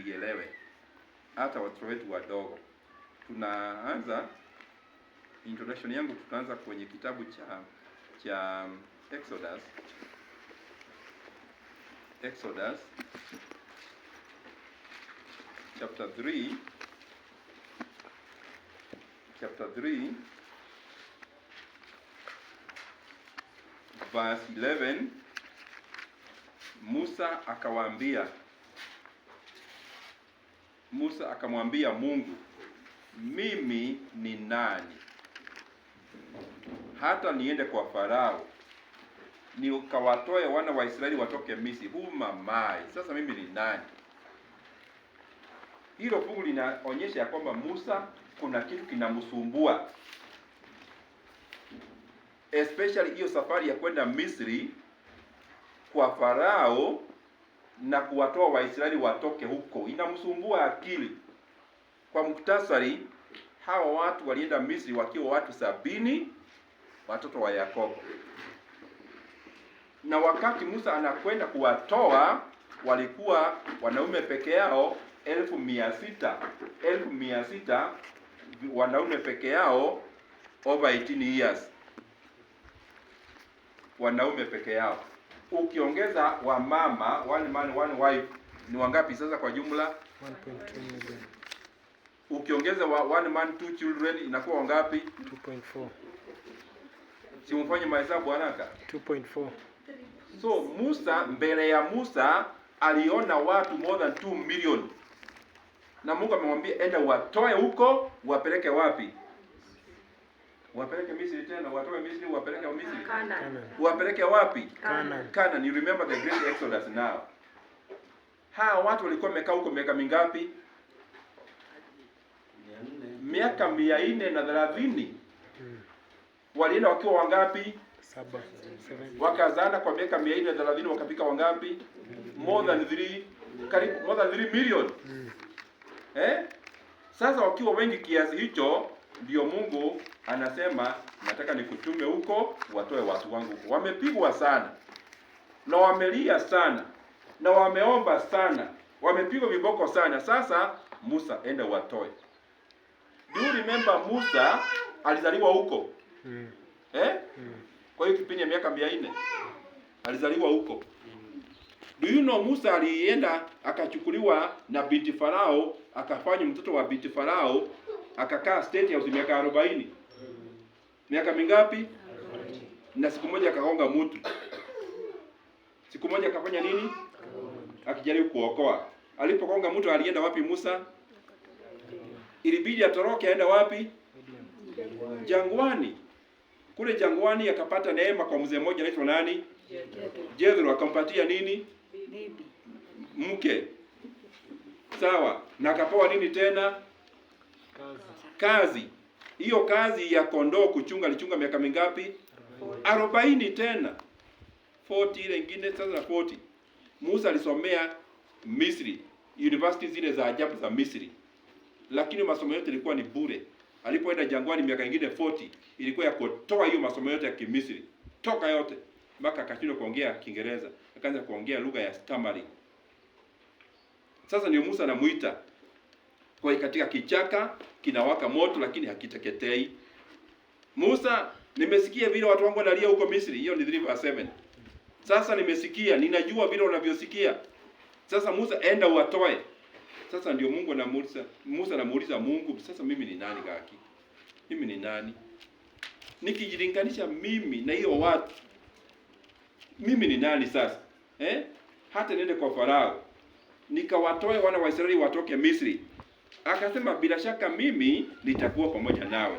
Tuielewe, hata watoto wetu wadogo. Tunaanza introduction yangu, tutaanza kwenye kitabu cha Exodus, Exodus chapter 3, chapter 3 verse 11. Musa akawaambia, Musa akamwambia Mungu, mimi ni nani hata niende kwa Farao nikawatoe wana wa Israeli watoke Misri? Who am I? Sasa mimi ni nani? Hilo fungu linaonyesha ya kwamba Musa kuna kitu kinamsumbua, especially hiyo safari ya kwenda Misri kwa Farao na kuwatoa Waisraeli watoke huko, inamsumbua akili. Kwa muktasari, hawa watu walienda Misri wakiwa watu 70, watoto wa Yakobo, na wakati Musa anakwenda kuwatoa walikuwa wanaume peke yao 600,000, 600,000 wanaume peke yao over 18 years, wanaume peke yao. Ukiongeza wamama, one man one wife, ni wangapi sasa kwa jumla? 1.2 million. Ukiongeza wa one man two children inakuwa wangapi? 2.4. Si mfanye mahesabu haraka. 2.4. So Musa, mbele ya Musa aliona watu more than 2 million, na Mungu amemwambia enda watoe huko, wapeleke wapi? Wapeleke Misri tena, watoe Misri, wapeleke Misri. Canaan. Wapeleke wapi? Canaan. Canaan. You remember the great Exodus now. Hawa watu walikuwa wamekaa huko miaka mingapi? Miaka 430. Walienda wakiwa wangapi? 7. 7. Wakazana kwa miaka 430, wakafika wangapi? More than 3, karibu more than 3 million. Sasa wakiwa wengi kiasi hicho, ndio Mungu anasema nataka nikutume huko watoe watu wangu huko. Wamepigwa sana na wamelia sana na wameomba sana, wamepigwa viboko sana. Sasa Musa, enda watoe. Do you remember Musa alizaliwa huko? Kwa hiyo kipindi ya miaka 400 alizaliwa huko. Do you know Musa alienda akachukuliwa na binti Farao, akafanywa mtoto wa binti Farao, akakaa state house miaka 40. Miaka mingapi? Na siku moja akagonga mtu. Siku moja akafanya nini? Akijaribu kuokoa. Alipogonga mtu alienda wapi Musa? Ilibidi atoroke aende wapi? Jangwani. Kule jangwani akapata neema kwa mzee mmoja anaitwa nani? Jethro. Akampatia nini? Bibi. Mke. Sawa. Na akapewa nini tena? Kazi. Kazi. Hiyo kazi ya kondoo kuchunga, alichunga miaka mingapi? 40 tena. 40 ile ingine sasa na 40. Musa alisomea Misri, university zile za ajabu za Misri. Lakini masomo yote ilikuwa ni bure. Alipoenda jangwani miaka ingine 40 ilikuwa ya kutoa hiyo masomo yote ya Kimisri. Toka yote. Mpaka akashindwa kuongea Kiingereza, akaanza kuongea lugha ya stammering. Sasa ndio Musa anamuita. Kwa hiyo katika kichaka kinawaka moto lakini hakiteketei. Musa, nimesikia vile watu wangu wanalia huko Misri. Hiyo ni 3:7. Sasa nimesikia, ninajua vile unavyosikia. Sasa Musa, enda uwatoe. Sasa ndio Mungu anamuuliza, Musa anamuuliza Mungu, sasa mimi ni nani gaki? Mimi ni nani? Nikijilinganisha mimi na hiyo watu, mimi ni nani sasa? Hata niende kwa Farao nikawatoe wana wa Israeli watoke Misri. Akasema bila shaka mimi nitakuwa pamoja nawe.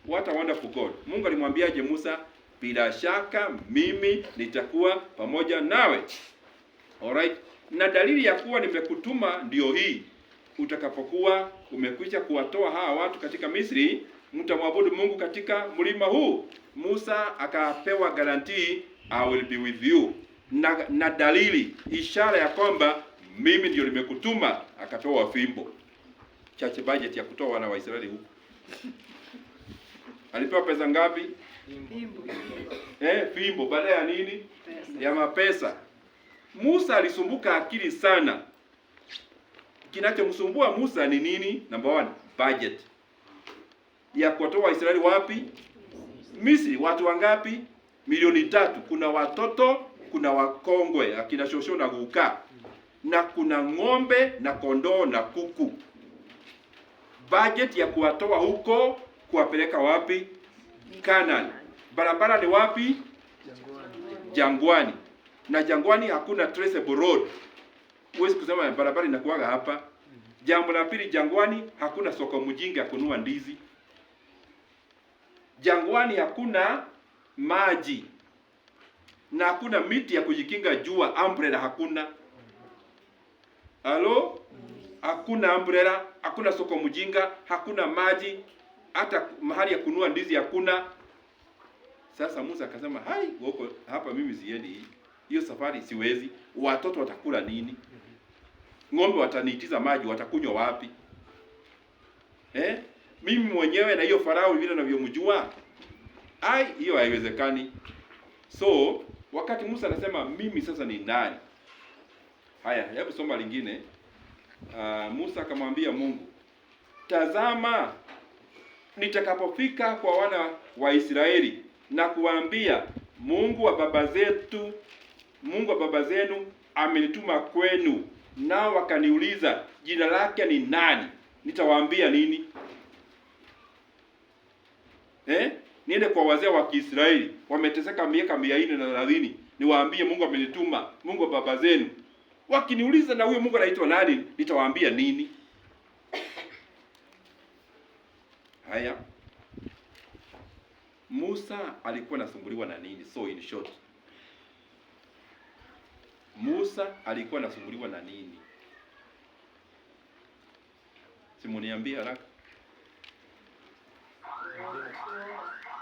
What a wonderful God. Mungu alimwambiaje Musa? Bila shaka mimi nitakuwa pamoja nawe. Alright. Na dalili ya kuwa nimekutuma ndio hii, utakapokuwa umekwisha kuwatoa hawa watu katika Misri, mtamwabudu Mungu katika mlima huu. Musa akapewa guarantee, I will be with you. Na dalili, ishara ya kwamba mimi ndio nimekutuma, akapewa fimbo. Church budget ya kutoa wana wa Israeli huko. Alipewa pesa ngapi? Fimbo. Fimbo baada ya nini? Pesa. Ya mapesa. Musa alisumbuka akili sana. Kinachomsumbua Musa ni nini? Number one, budget ya kuwatoa Waisraeli wapi? Misri. Watu wangapi? 3 milioni. Kuna watoto, kuna wakongwe akina shosho na guka, na kuna ng'ombe na kondoo na kuku. Budget ya kuwatoa huko kuwapeleka wapi? Canaan. Barabara ni wapi? Jangwani. Jangwani. Na jangwani hakuna traceable road. Huwezi kusema barabara inakuwaga hapa. Jambo la pili, jangwani hakuna soko mjinga ya kununua ndizi. Jangwani hakuna maji na hakuna miti ya kujikinga jua, umbrella hakuna. Halo? Hakuna umbrella, hakuna soko mjinga, hakuna maji, hata mahali ya kununua ndizi hakuna. Sasa Musa akasema, hai, huko hapa mimi siendi hii. Hiyo safari siwezi. Watoto watakula nini? Ng'ombe wataniitiza maji, watakunywa wapi? Eh? Mimi mwenyewe na hiyo Farao vile navyomjua, ai, hiyo haiwezekani. So wakati Musa anasema mimi sasa ni nani? Haya, hebu soma lingine. Musa akamwambia Mungu, tazama nitakapofika kwa wana wa Israeli na kuwaambia, Mungu wa baba zetu, Mungu wa baba zenu amenituma kwenu, nao wakaniuliza jina lake ni nani, nitawaambia nini? Eh? Niende kwa wazee wa Kiisraeli wameteseka miaka 430, niwaambie Mungu amenituma, Mungu wa baba zenu. Wakiniuliza na huyo Mungu anaitwa nani, nitawaambia nini? Haya, Musa alikuwa anasumbuliwa na nini? So in short, Musa alikuwa anasumbuliwa na nini? Simuniambie haraka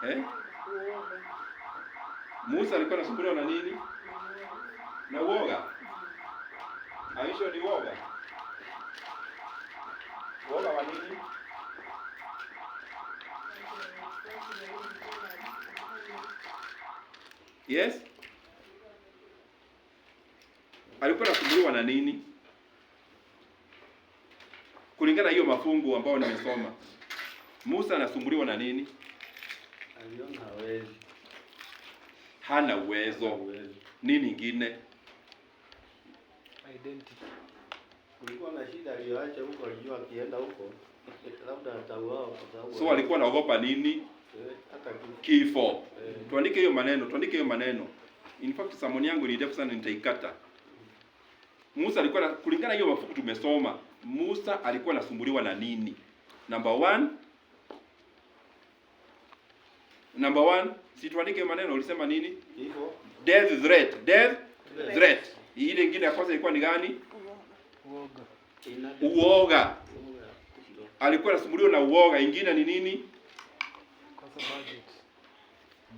eh? Musa alikuwa anasumbuliwa na nini? Na uoga. Aisha ni uoga. Uoga wa nini? Yes? Alikuwa anasumbuliwa na nini? Kulingana na hiyo mafungu ambayo nimesoma. Musa anasumbuliwa na nini? Aliona hawezi. Hana uwezo. Hawezi. Nini ingine? Identity. Kulikuwa na shida aliyoacha huko, alijua akienda huko labda atauawa kwa sababu So alikuwa anaogopa nini? Hata kifo. Kifo. Eh, Tuandike hiyo maneno, tuandike hiyo maneno. In fact sermon yangu ni ndefu sana, nitaikata. Musa alikuwa na, kulingana na hiyo mafungu tumesoma, Musa alikuwa anasumbuliwa na nini? Number one, number one, si tuandike hiyo maneno, ulisema nini? Kifo. Death threat, death threat. Ile ingine ya kwanza ilikuwa ni gani? Uoga. Uoga. Alikuwa anasumbuliwa na uoga. Ingine ni nini? Kwanza budget.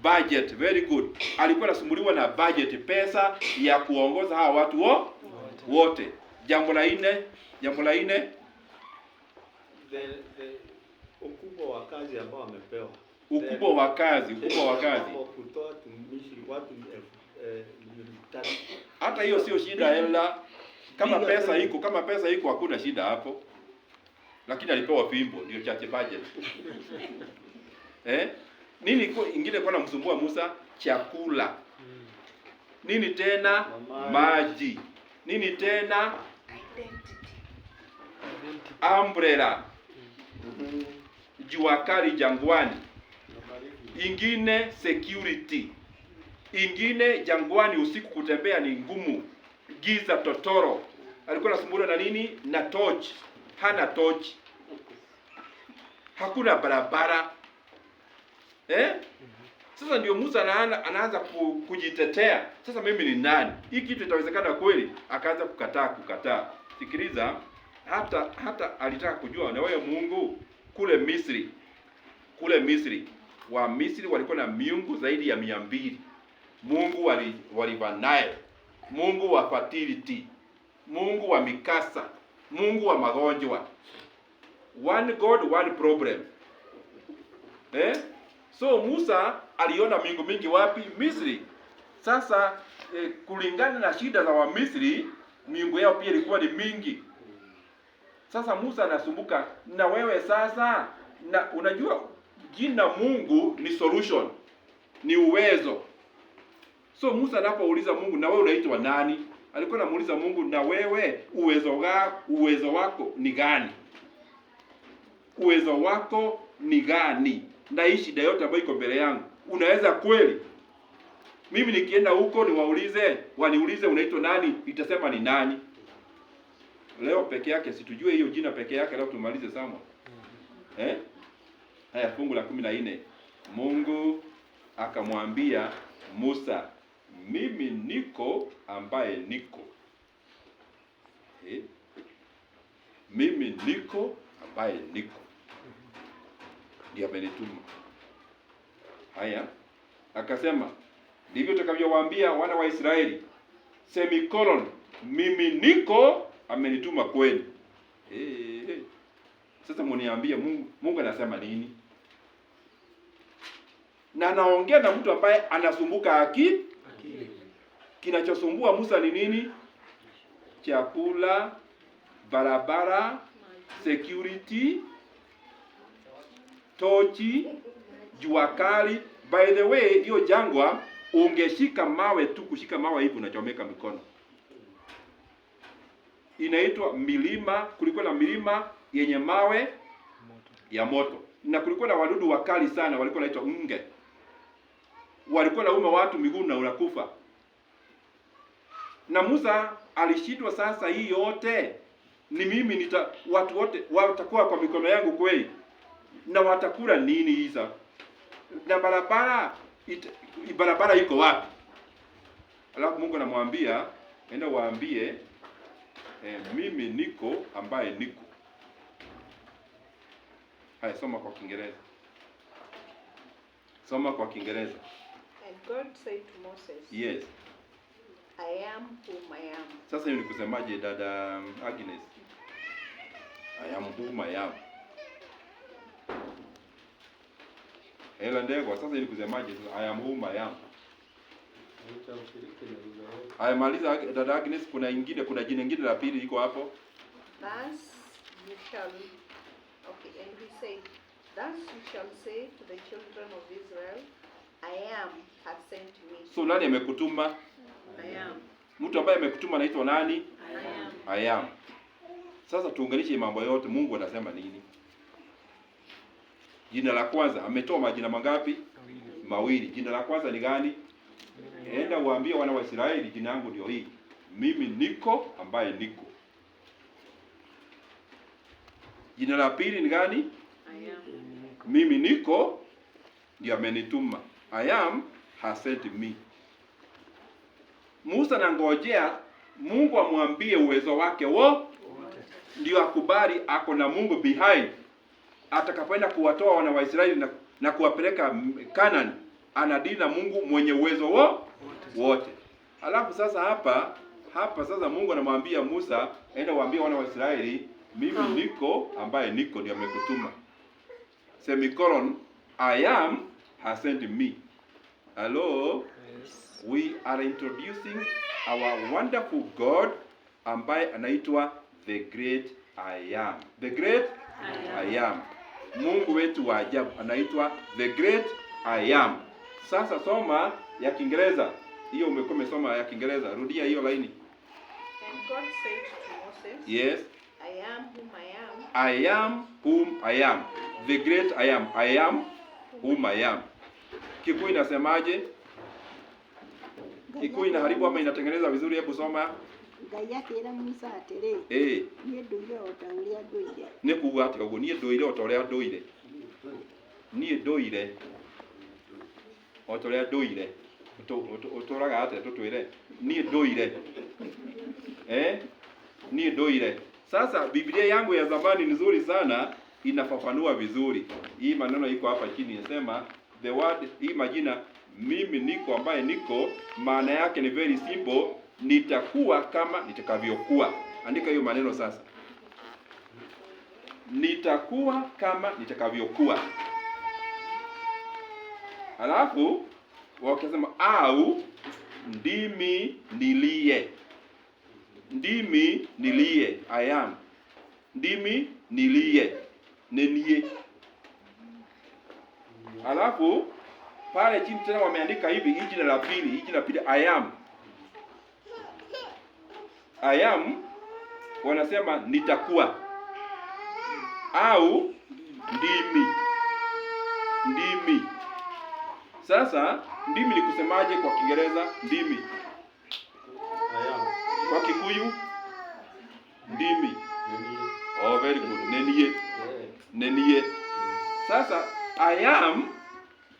Budget. Very good. Alikuwa anasumbuliwa na budget, pesa ya kuongoza hawa watu wote. Jambo la nne, jambo la nne, The ukubwa wa kazi ambao amepewa. ukubwa wa kazi, ukubwa wa kazi. Kutoa tumishi watu 3 milioni. Hata hiyo sio shida hela. Kama pesa iko, kama pesa iko hakuna shida hapo. Lakini alipewa fimbo ndio chache budget. Eh? Nini ingine kwa namsumbua Musa? Chakula. Nini tena? Na maji. Maji. Nini tena? Identity. Umbrella. Jua kali jangwani. Na baridi. Ingine security. Ingine jangwani usiku kutembea ni ngumu, giza totoro. Alikuwa anasumbuliwa na nini? Na torch. Hana torch, hakuna barabara eh? Sasa ndio Musa anaanza kujitetea. Sasa mimi ni nani? Hii kitu itawezekana kweli? Akaanza kukataa. Sikiliza, hata alitaka kujua na wewe Mungu kule Misri, kule Misri wa Misri walikuwa na miungu zaidi ya 200. Mungu wa River Nile, Mungu wa fertility, Mungu wa mikasa, Mungu wa magonjwa. One God, one problem. Eh? So Musa aliona miungu mingi wapi? Misri. Sasa kulingana na shida za Wamisri, miungu yao pia ilikuwa ni mingi. Sasa Musa anasumbuka na wewe sasa, na unajua jina Mungu ni solution, ni uwezo. So Musa anapouliza Mungu, na wewe unaitwa nani? Alikuwa anamuuliza Mungu, na wewe uwezo wako ni gani? Uwezo wako ni gani? Na hii shida yote ambayo iko mbele yangu, unaweza kweli? Mimi nikienda huko niwaulize, waniulize unaitwa nani, nitasema ni nani? Leo peke yake situjue hiyo jina peke yake, leo tumalize Samuel. Eh? Haya, fungu la 14. Mungu akamwambia Musa, mimi niko ambaye niko. Eh? Mimi niko ambaye niko, ndiye amenituma. Haya, akasema ndivyo utakavyowaambia wana wa Israeli, semicolon, mimi niko amenituma kwenu. Eh. Sasa muniambie Mungu anasema nini? Na anaongea na mtu ambaye anasumbuka akili. Akili. Kinachosumbua Musa ni nini? Chakula, barabara, security, tochi, jua kali. By the way, hiyo jangwa ungeshika mawe tu, kushika mawe hivi unachomeka mikono. Inaitwa milima, kulikuwa na milima yenye mawe Moto. ya moto, na kulikuwa na wadudu wakali sana, walikuwa wanaitwa nge, walikuwa nauma watu miguu na unakufa. Na Musa alishindwa. Sasa hii yote ni mimi watu wote watakuwa kwa mikono yangu kweli, na watakula nini hiza? Na barabara iko wapi? Alafu Mungu anamwambia enda waambie, mimi niko ambaye niko. Haya, soma kwa Kiingereza. Soma kwa Kiingereza. And God said to Moses, Yes. I am whom I am. Sasa hiyo ni kusemaje, dada Agnes? I am whom I am. Hela Ndegwa, sasa hiyo ni kusemaje? I am whom I am. Nitamshiriki na lugha yote. Haya, maliza dada Agnes, kuna ingine, kuna jina ingine la pili iko hapo. Thus you shall, okay, and he said, Thus you shall say to the children of Israel, I am has sent me. So nani amekutuma? I am. Mtu ambaye amekutuma anaitwa nani? I am. I am. Sasa tuunganishe mambo yote, Mungu anasema nini? Jina la kwanza ametoa majina mangapi? Mawili. Mawili. Jina la kwanza ni gani? Enda uambie wana wa Israeli jina yangu ndio hii. Mimi niko ambaye niko. Jina la pili ni gani? I am. Mimi niko ndio amenituma. I am has sent me. Musa nangojea Mungu amwambie uwezo wake wo Wote. ndio akubali ako na Mungu behind. Atakapoenda kuwatoa wana wa Israeli na kuwapeleka Canaan, anadili na Mungu mwenye uwezo wo Wote. wote. Alafu sasa hapa sasa Mungu anamwambia Musa, enda waambie wana wa Israeli, mimi niko ambaye niko ndio amekutuma. Semicolon, I am has sent me. Hello? Yes. We are introducing our wonderful God ambaye anaitwa the great I am. The great I am. Mungu wetu wa ajabu anaitwa the great I am. Sasa soma ya Kiingereza. Hiyo umekuwa umesoma ya Kiingereza. Rudia hiyo laini. And God said to Moses, Yes. I am whom I am. I am whom I am. The great I am. I am whom I am. Kikuyu inasemaje? Kikuyu inaharibu ama inatengeneza vizuri? Hebu soma. Ngai akĩra Musa atĩrĩ, Eh, niĩ ndũire o ta ũrĩa ndũire. nĩ kuga atĩa ũguo? Niĩ ndũire o ta ũrĩa ndũire. Niĩ ndũire o ta ũrĩa ndũire. Ũtũraga atĩa? Tũtwĩre. Niĩ ndũire. Eh? Niĩ ndũire. Sasa Biblia yangu ya zamani ni nzuri sana, inafafanua vizuri. Hii maneno iko hapa chini inasema the word, hii majina mimi niko ambaye niko, maana yake ni very simple, nitakuwa kama nitakavyokuwa. Andika hiyo maneno sasa. Nitakuwa kama nitakavyokuwa. Alafu wakasema au ndimi niliye. Ndimi niliye, I am. Ndimi niliye, nenie. Alafu pale chini tena wameandika hivi, hii jina la pili, hii jina la pili I am. I am wanasema nitakuwa au ndimi. Ndimi. Sasa ndimi ni kusemaje kwa Kiingereza? Ndimi. I am. Kwa Kikuyu ndimi. Nini? Oh, very good. Nenie. Eh. Nenie. Sasa I am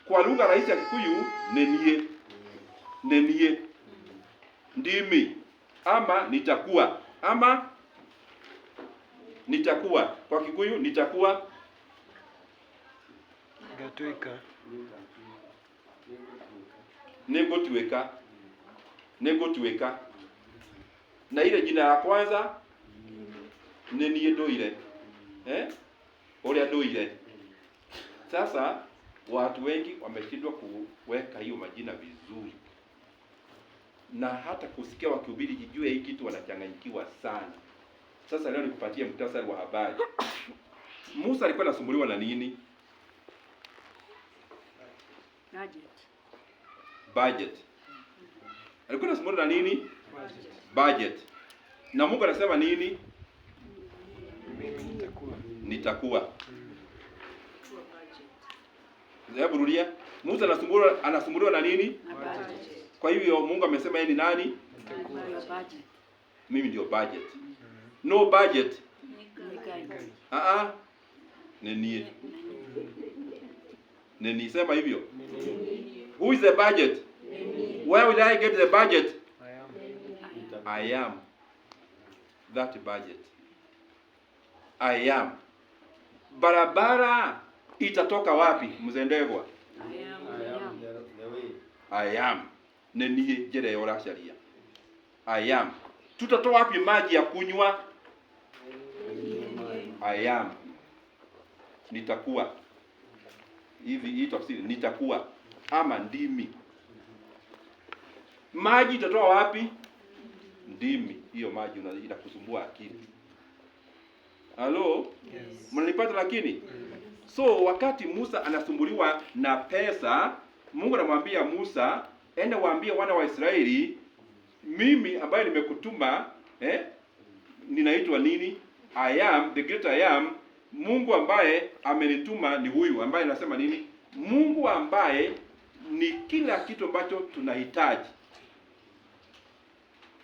kwa lugha rahisi ya Kikuyu nenie. Nenie. Ndimi ama nitakuwa ama nitakuwa. Kwa Kikuyu nitakuwa. Gatwika. Nĩngũtuĩka. Nĩngũtuĩka. Na ile jina la kwanza nĩ niĩ ndũire, eh? Ũrĩa ndũire. Sasa watu wengi wameshindwa kuweka hiyo majina vizuri, na hata kusikia wakihubiri juu ya hii kitu wanachanganyikiwa sana. Sasa leo nikupatie muhtasari wa habari. Musa alikuwa anasumbuliwa na nini? Budget. Budget. Alikuwa anasumbuliwa na nini? Budget. Na Mungu anasema nini? Mimi nitakuwa. Nitakuwa. Hebu rudia. Musa anasumbuliwa na nini? Na budget. Kwa hivyo Mungu amesema yeye ni nani? Nitakuwa. Na budget. Mimi ndio budget. No budget. Ni guide. Ah ah. Nenie. Nini sema hivyo? Who is the budget? Where will I get the budget? I am. I am that budget. I am. Barabara itatoka wapi, Mzee Ndegwa? I am. I am the way. I am. Nenie njĩra ĩyo ũracaria. I am. Tutatoa wapi maji ya kunywa? I am. Nitakuwa. Hivi hii tafsiri nitakuwa ama ndimi. Maji itatoa wapi? Ndimi. Hiyo maji inakusumbua akili. Halo? Yes. Mnanipata lakini? So wakati Musa anasumbuliwa na pesa, Mungu anamwambia Musa, enda waambie wana wa Israeli, mimi ambaye nimekutuma, ninaitwa nini? I am the great I am. Mungu ambaye amenituma ni huyu ambaye anasema nini? Mungu ambaye ni kila kitu ambacho tunahitaji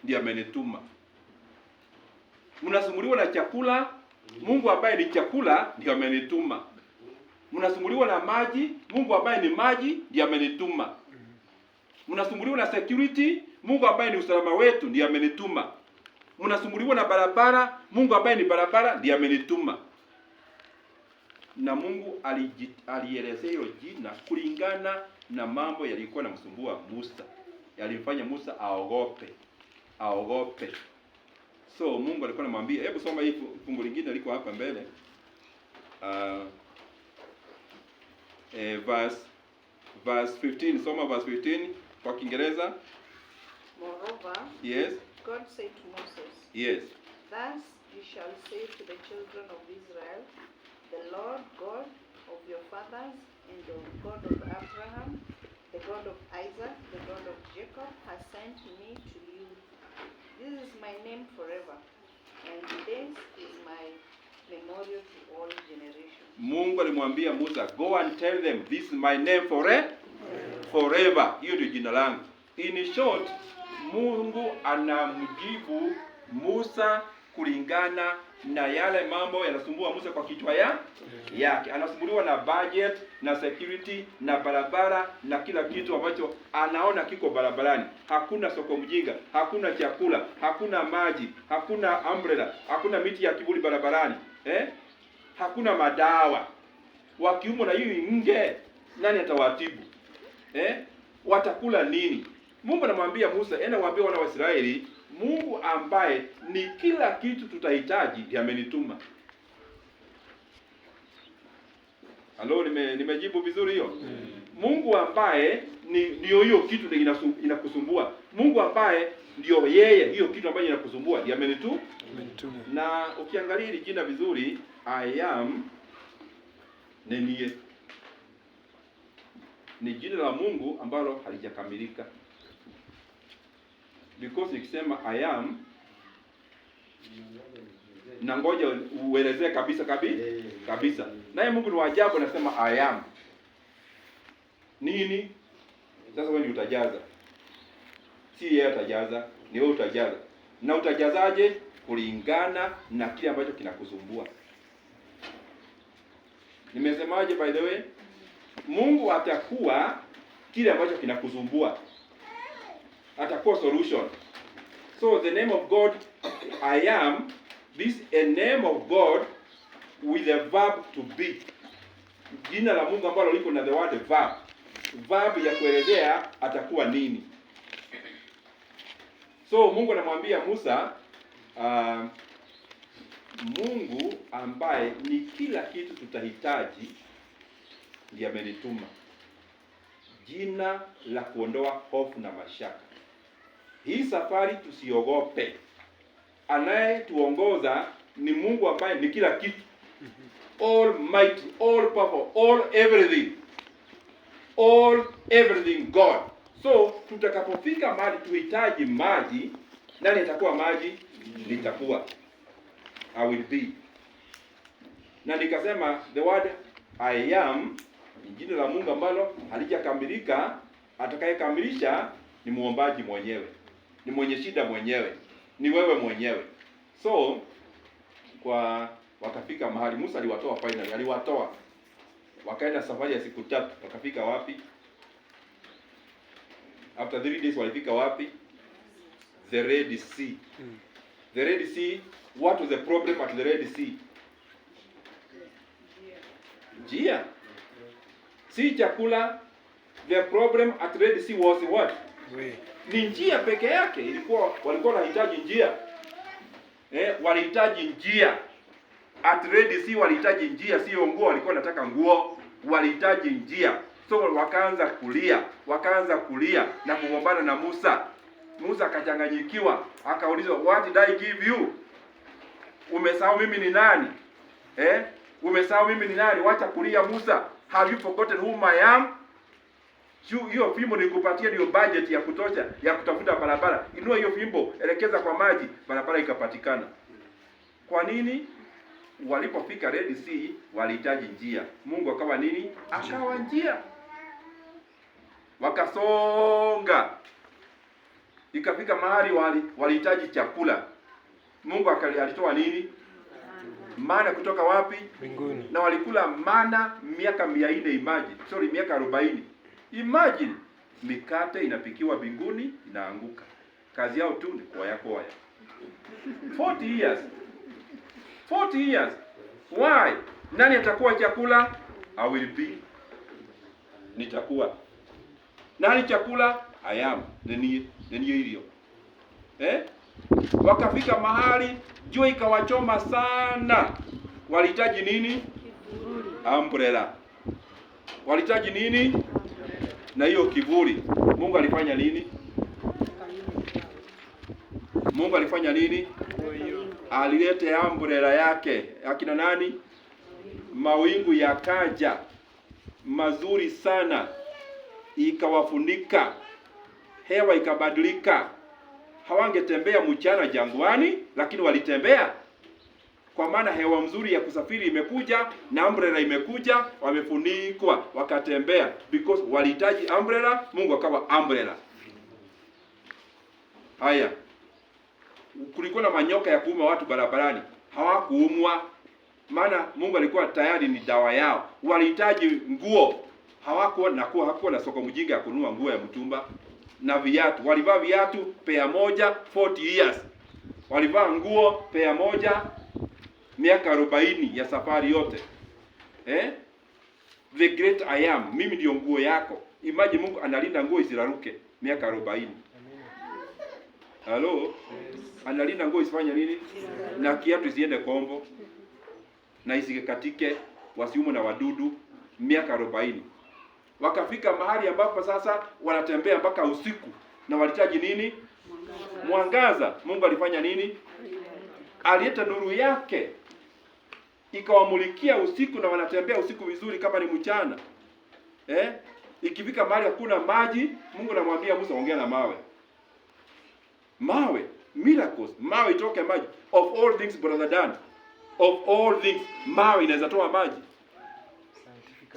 ndiye amenituma. Mnasumbuliwa na chakula, Mungu ambaye ni chakula ndiye amenituma. Mnasumbuliwa na maji, Mungu ambaye ni maji ndiye amenituma. Mnasumbuliwa na security, Mungu ambaye ni usalama wetu ndiye amenituma. Mnasumbuliwa na barabara, Mungu ambaye ni barabara ndiye amenituma. Na Mungu alielezea hilo jina kulingana na mambo yalikuwa yanamsumbua Musa, yalimfanya Musa aogope, aogope. So Mungu alikuwa anamwambia, hebu soma hii fungu lingine liko hapa mbele. Verse 15, soma verse 15 kwa Kiingereza. Moreover, Yes, God said to Moses, yes. Thus you shall say to the children of Israel, the Lord God of your fathers and the God of Abraham, the God of Isaac, the God of Jacob, has sent me to you. This is my name forever, and this is my memorial to all generations. Mungu alimwambia Musa, go and tell them this is my name forever. Hiyo ndio jina langu. In short, Mungu anamjibu Musa kulingana na yale mambo yanasumbua Musa kwa kichwa yake. Anasumbuliwa na budget na security na barabara na kila kitu ambacho anaona kiko barabarani. Hakuna soko mjinga, hakuna chakula, hakuna maji, hakuna umbrella, hakuna miti ya kivuli barabarani, eh? Hakuna madawa. Wakiumwa na hiyo nge, nani atawatibu? Eh? Watakula nini? Mungu anamwambia Musa, enda waambie wana wa Israeli, Mungu ambaye ni kila kitu tutahitaji ndiye amenituma. Halo, nimejibu vizuri hiyo? Mungu ambaye ni ndio hiyo kitu ndio inakusumbua. Mungu ambaye ndio yeye hiyo kitu ambayo inakusumbua ndiye Amenituma. Na ukiangalia hili jina vizuri, I am nenie ni jina la Mungu ambalo halijakamilika, because nikisema I am na ngoja uelezee kabisa kabisa. Naye Mungu ni wa ajabu, anasema I am nini? Sasa wewe ndio utajaza, si yeye atajaza, ni wewe utajaza. Na utajazaje? Kulingana na kile ambacho kinakusumbua. Nimesemaje by the way? Mungu atakuwa kile ambacho kinakusumbua, atakuwa solution. So the name of God I am, this a name of God with a verb to be. Jina la Mungu ambalo liko na the word verb, verb ya kuelezea atakuwa nini. So Mungu anamwambia Musa, Mungu ambaye ni kila kitu tutahitaji ndiye amenituma. Jina la kuondoa hofu na mashaka. Hii safari tusiogope. Anayetuongoza ni Mungu ambaye ni kila kitu. All mighty, all powerful, all everything. All everything God. So tutakapofika mahali tuhitaji maji, nani atakuwa maji? Nitakuwa. I will be. Na nikasema the word I am ni jina la Mungu ambalo halijakamilika. Atakayekamilisha ni muombaji mwenyewe, ni mwenye shida mwenyewe, ni wewe mwenyewe. So kwa wakafika mahali Musa aliwatoa finally, aliwatoa wakaenda safari ya siku 3, wakafika wapi? After 3 days walifika wapi? The Red Sea. The Red Sea, what was the problem at the Red Sea? Njia. Si chakula. The problem at Red Sea was what? We. Ni njia peke yake. Ilikuwa walikuwa wanahitaji njia. Walihitaji njia. At Red Sea walihitaji njia, sio nguo. Walikuwa wanataka nguo, walihitaji njia. So wakaanza kulia, wakaanza kulia na kugombana na Musa. Musa akachanganyikiwa, akaulizwa, what did I give you? Umesahau mimi ni nani? Umesahau mimi ni nani? Wacha kulia Musa. Have you forgotten whom I am? Hiyo fimbo nilikupatia ndio budget ya kutosha ya kutafuta barabara. Inua hiyo fimbo, elekeza kwa maji, barabara ikapatikana. Kwa nini? Walipofika Red Sea walihitaji njia. Mungu akawa nini? Akawa njia. Wakasonga. Ikafika mahali walihitaji chakula. Mungu alitoa nini? Mana kutoka wapi? Mbinguni. Na walikula mana miaka 400, imagine. Sorry, miaka 40. Imagine mikate inapikiwa mbinguni inaanguka. Kazi yao tu ni koya koya. 40 years. 40 years. Why? Nani atakuwa chakula? I will be. Nitakuwa. Nani chakula? I am. Nenie ilio. Wakafika mahali jua ikawachoma sana. Walihitaji nini? Umbrella. Walihitaji nini? Na hiyo kivuli. Mungu alifanya nini? Mungu alifanya nini? Alilete umbrella yake. Akina nani? Mawingu yakaja mazuri sana, ikawafunika, hewa ikabadilika. Hawangetembea mchana jangwani, lakini walitembea, kwa maana hewa mzuri ya kusafiri imekuja na umbrella imekuja, wamefunikwa wakatembea, because walihitaji umbrella. Mungu akawa umbrella. Haya, kulikuwa na manyoka ya kuuma watu barabarani, hawakuumwa, maana Mungu alikuwa tayari ni dawa yao. Walihitaji nguo, hawakuwa na kuwa hakuwa na soko mjinga ya kununua nguo ya mtumba na viatu. Walivaa viatu pea moja 40 years, walivaa nguo pea moja miaka 40 ya safari yote. The great I am, mimi ndio nguo yako. Imagine Mungu analinda nguo isiraruke miaka 40. Hello? Analinda nguo isifanye nini? Na kiatu isiende kombo na isikatike, wasiumwe na wadudu miaka 40. Wakafika mahali ambapo sasa wanatembea mpaka usiku na walihitaji nini? Mwangaza. Mungu alifanya nini? Alileta nuru yake ikawamulikia usiku, na wanatembea usiku vizuri kama ni mchana. Eh? Ikifika mahali hakuna maji, Mungu anamwambia Musa, ongea na mawe. Mawe, miracles, mawe itoke maji. Of all things, brother Dan, of all things, mawe inaweza toa maji.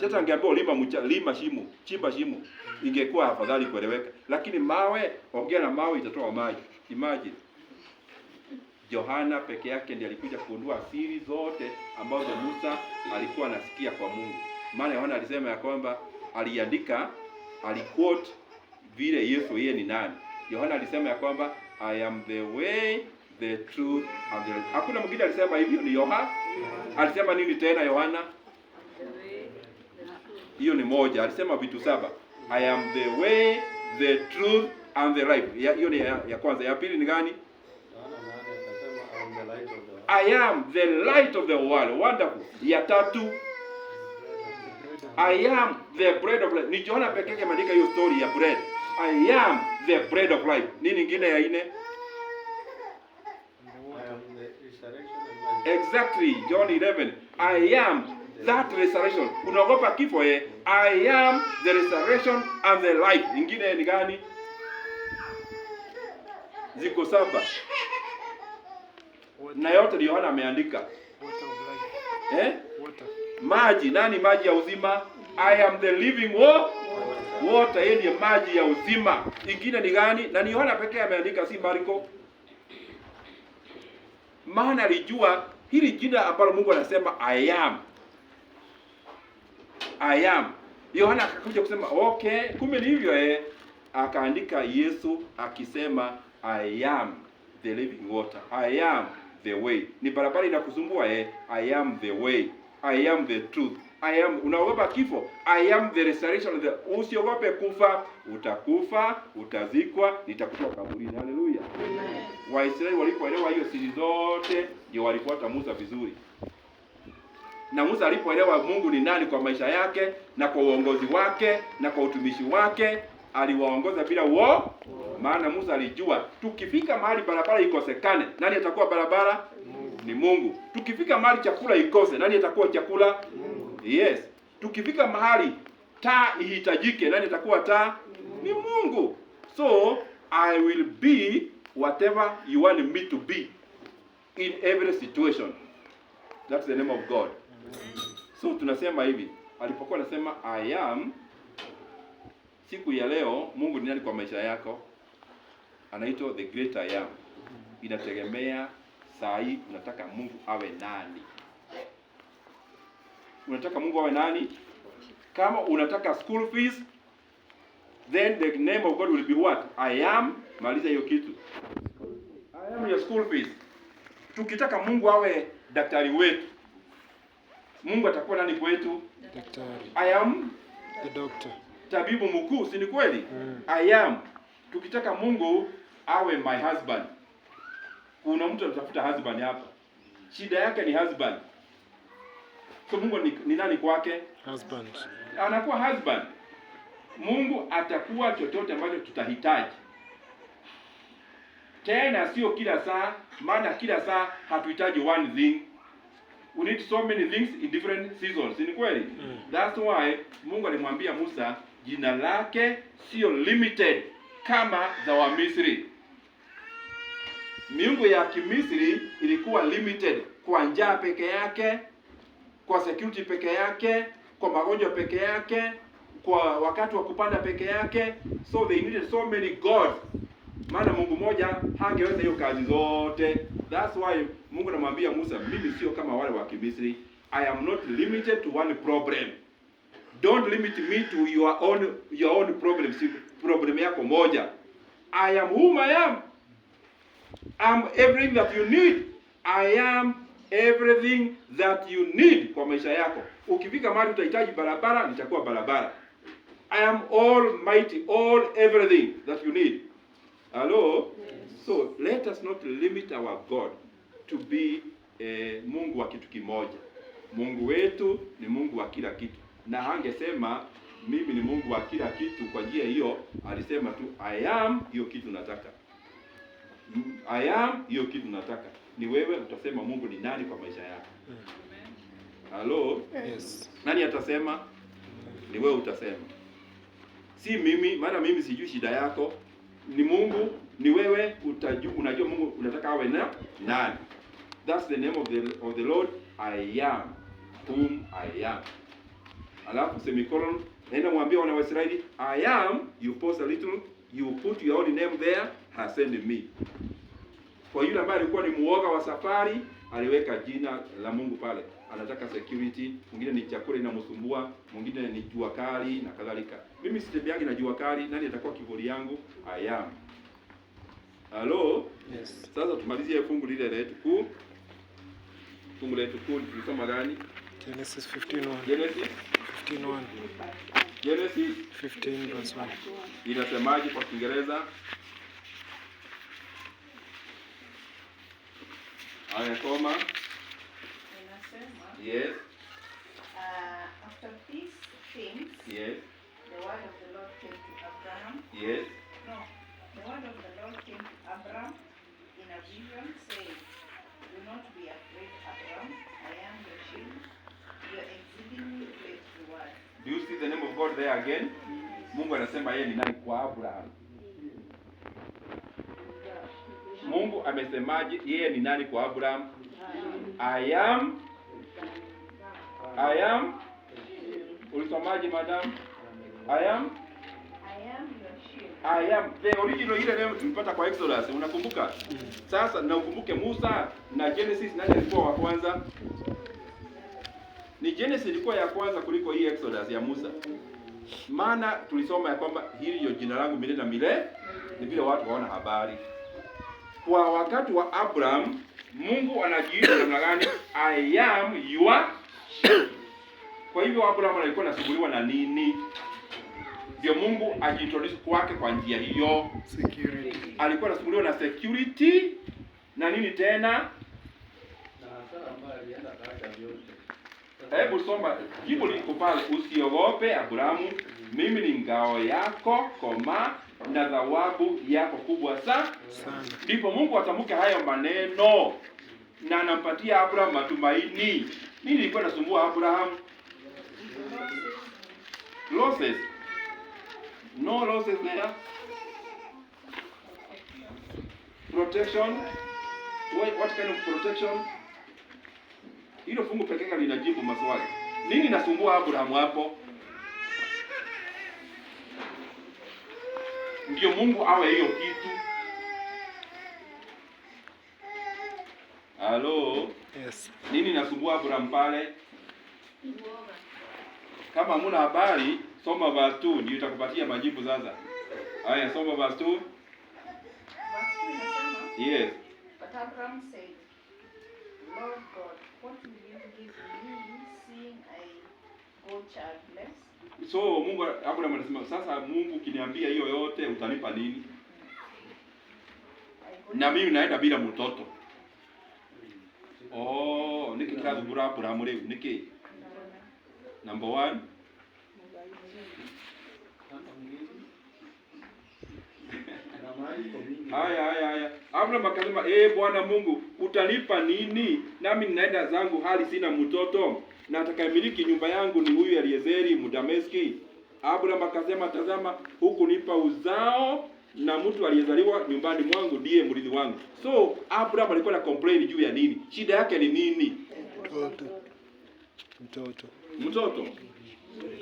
Sasa angeambiwa lima shimo, chimba shimo, ingekuwa afadhali kueleweka. Lakini mawe, ongea na mawe itatoa maji. Imagine. Yohana peke yake ndiye alikuja kugundua siri zote ambazo Musa alikuwa anasikia kwa Mungu. Maana Yohana alisema ya kwamba aliandika, aliquote vile Yesu yeye ni nani. Yohana alisema ya kwamba I am the way, the truth and the life. Hakuna mwingine alisema hivyo, ni Yohana. Alisema nini tena Yohana? Hiyo ni moja. Alisema vitu saba. I am the way, the truth and the life. Hiyo ni ya kwanza. Ya pili ni gani? Yohana 8 akasema I am the light of the world. I am the light of the world. Wonderful. Ya tatu, I am the bread of life. Ni Yohana pekee yake ameandika hiyo story ya bread. I am the bread of life. Nini nyingine ya nne? I am the resurrection and life. Exactly, John 11. I am that resurrection. Unaogopa kifo eh? I am the resurrection and the life. Ingine ni gani? Ziko saba. Na yote ni Yohana ameandika. Water of life. Eh? Water. Maji, nani maji ya uzima? I am the living water, yeye ndiye maji ya uzima. Ingine ni gani? Na ni Yohana pekee ameandika, si Marko. Maana alijua hili jina ambalo Mungu anasema I am. I am. Yohana akakuja kusema okay, kumbe ni hivyo eh. Akaandika Yesu akisema I am the living water. I am the way. Ni barabara inakusumbua eh? I am the way. I am the truth. I am, unaogopa kifo? I am the resurrection. Usiogope kufa, utakufa, utazikwa, nitakutoa kaburini. Haleluya. Waisraeli walipoelewa hiyo siri zote, ndio walifuata Musa vizuri. Na Musa alipoelewa Mungu ni nani kwa maisha yake na kwa uongozi wake na kwa utumishi wake, aliwaongoza bila uo. Maana Musa alijua tukifika mahali barabara ikosekane, nani atakuwa barabara? Mungu. Ni Mungu. Tukifika mahali chakula ikose, nani atakuwa chakula? Mungu. Yes. Tukifika mahali taa ihitajike, nani atakuwa taa? Ni Mungu. So I will be whatever you want me to be in every situation. That's the name of God. So tunasema hivi, alipokuwa anasema I am, siku ya leo Mungu ni nani kwa maisha yako? Anaitwa the great I am. Inategemea saa hii unataka Mungu awe nani. Unataka Mungu awe nani? Kama unataka school fees, then the name of God will be what? I am. Maliza hiyo kitu. I am your school fees. Tukitaka Mungu awe daktari wetu, Mungu atakuwa nani kwetu? Daktari. I am The doctor. tabibu mkuu, si ni kweli? Mm. I am. Tukitaka Mungu awe my husband, kuna mtu anatafuta husband hapa, shida yake ni husband. So Mungu ni nani kwake? Husband. Anakuwa husband. Mungu atakuwa chochote ambacho tutahitaji. Tena sio kila saa, maana kila saa hatuhitaji one thing. We need so many things in different seasons. Si ni kweli? Mm. That's why Mungu alimwambia Musa jina lake sio limited kama za Wamisri. Miungu ya Kimisri ilikuwa limited kwa njaa peke yake, kwa security peke yake, kwa magonjwa peke yake, kwa wakati wa kupanda peke yake. So they needed so many gods. Maana Mungu mmoja hangeweza hiyo kazi zote. That's why Mungu anamwambia Musa, mimi sio kama wale wa Kimisri. I am not limited to one problem. Don't limit me to your own problem. Si problem yako moja. I am whom I am. I'm everything that you need. I am everything that you need kwa maisha yako. Ukifika mahali utahitaji barabara, nitakuwa barabara. I am almighty, all everything that you need. Hello? So let us not limit our God to be Mungu wa kitu kimoja. Mungu wetu ni Mungu wa kila kitu, na hangesema mimi ni Mungu wa kila kitu kwa njia hiyo, alisema tu I am hiyo kitu nataka. I am hiyo kitu nataka. Ni wewe utasema Mungu ni nani kwa maisha yako. Halo? Yes. Nani atasema? Ni wewe utasema, si mimi, maana mimi sijui shida yako. Ni Mungu, ni wewe utajua, unajua Mungu unataka awe na nani. That's the name of the Lord, I am whom I am. Alafu semicolon, naenda mwambie wana wa Israeli, I am, you pause a little, you put your own name there, has sent me. Kwa yule ambaye alikuwa ni muoga wa safari, aliweka jina la Mungu pale. Anataka security, mwingine ni chakula inamsumbua, mwingine ni jua kali na kadhalika. Mimi sitembeangi na jua kali, nani atakuwa kivuli yangu? I am. Halo? Yes. Sasa tumalizie fungu lile letu kuu. Fungu letu kuu tulisoma gani? Genesis 15:1. Genesis 15:1. Genesis 15 verse 1. inasemaje kwa Kiingereza? Haya, soma. Inasema, Yes, after these things, yes, the word of the Lord came to Abraham. yes. No, the word of the Lord came to Abram in a vision, saying, Do not be afraid, Abram. I am your shield, your exceedingly great reward. Do you see the name of God there again? Mungu anasema yeye ni nani kwa Abraham? Mungu amesemaje yeye ni nani kwa Abraham? I am. I am. Ulisomaje madam? I am. I am your shield. I am. The original ile neno tulipata kwa Exodus, unakumbuka? Sasa na ukumbuke Musa na Genesis, nani alikuwa wa kwanza? Ni Genesis ilikuwa ya kwanza kuliko hii Exodus ya Musa. Maana tulisoma ya kwamba hili ndio jina langu milele na milele, ni vile watu waona habari. Kwa wakati wa Abraham, Mungu anajiita namna gani? I am your shield. Kwa hivyo Abraham alikuwa anasumbuliwa na nini? Ndio Mungu ajiintroduce kwake kwa njia hiyo. Security. Alikuwa anasumbuliwa na security na nini tena? Na hasara ambayo alienda akaacha vyote. Hebu soma jibu liko pale. Usiogope Abrahamu, mimi ni ngao yako, koma na thawabu yako kubwa sana. Sana. Ndipo Mungu atamke hayo maneno na anampatia Abraham matumaini. Nini ilikuwa inasumbua Abraham? Losses. No losses there. Protection. What kind of protection? Hilo fungu pekee yake linajibu maswali. Nini inasumbua Abraham hapo? Ndio Mungu awe hiyo kitu. Halo, Yes. nini inasumbua Abraham pale? Kama hamuna habari, soma verse 2 ndio itakupatia majibu sasa. Haya, soma verse 2. Verse 2 inasema, Yes. But Abraham said, Lord God, what will you give me, seeing I go childless? So Mungu, Abraham anasema sasa, Mungu ukiniambia hiyo yote utanipa nini? I go Na mimi naenda bila mtoto. Oh, niki kirathubura Abraham riu niki? Number 1, Hana mlinzi. Na mali iko mingi. Haya, haya, haya. Abraham akasema, Bwana Mungu, utanipa nini? Nami ninaenda zangu hali sina mtoto, na atakayemiliki nyumba yangu ni huyu Eliezeri Mdameski. Abraham akasema, tazama, hukunipa uzao na mtu aliyezaliwa nyumbani mwangu ndiye mrithi wangu. So Abraham alikuwa na complain juu ya nini? Shida yake ni nini? Mtoto. Mtoto. Mtoto,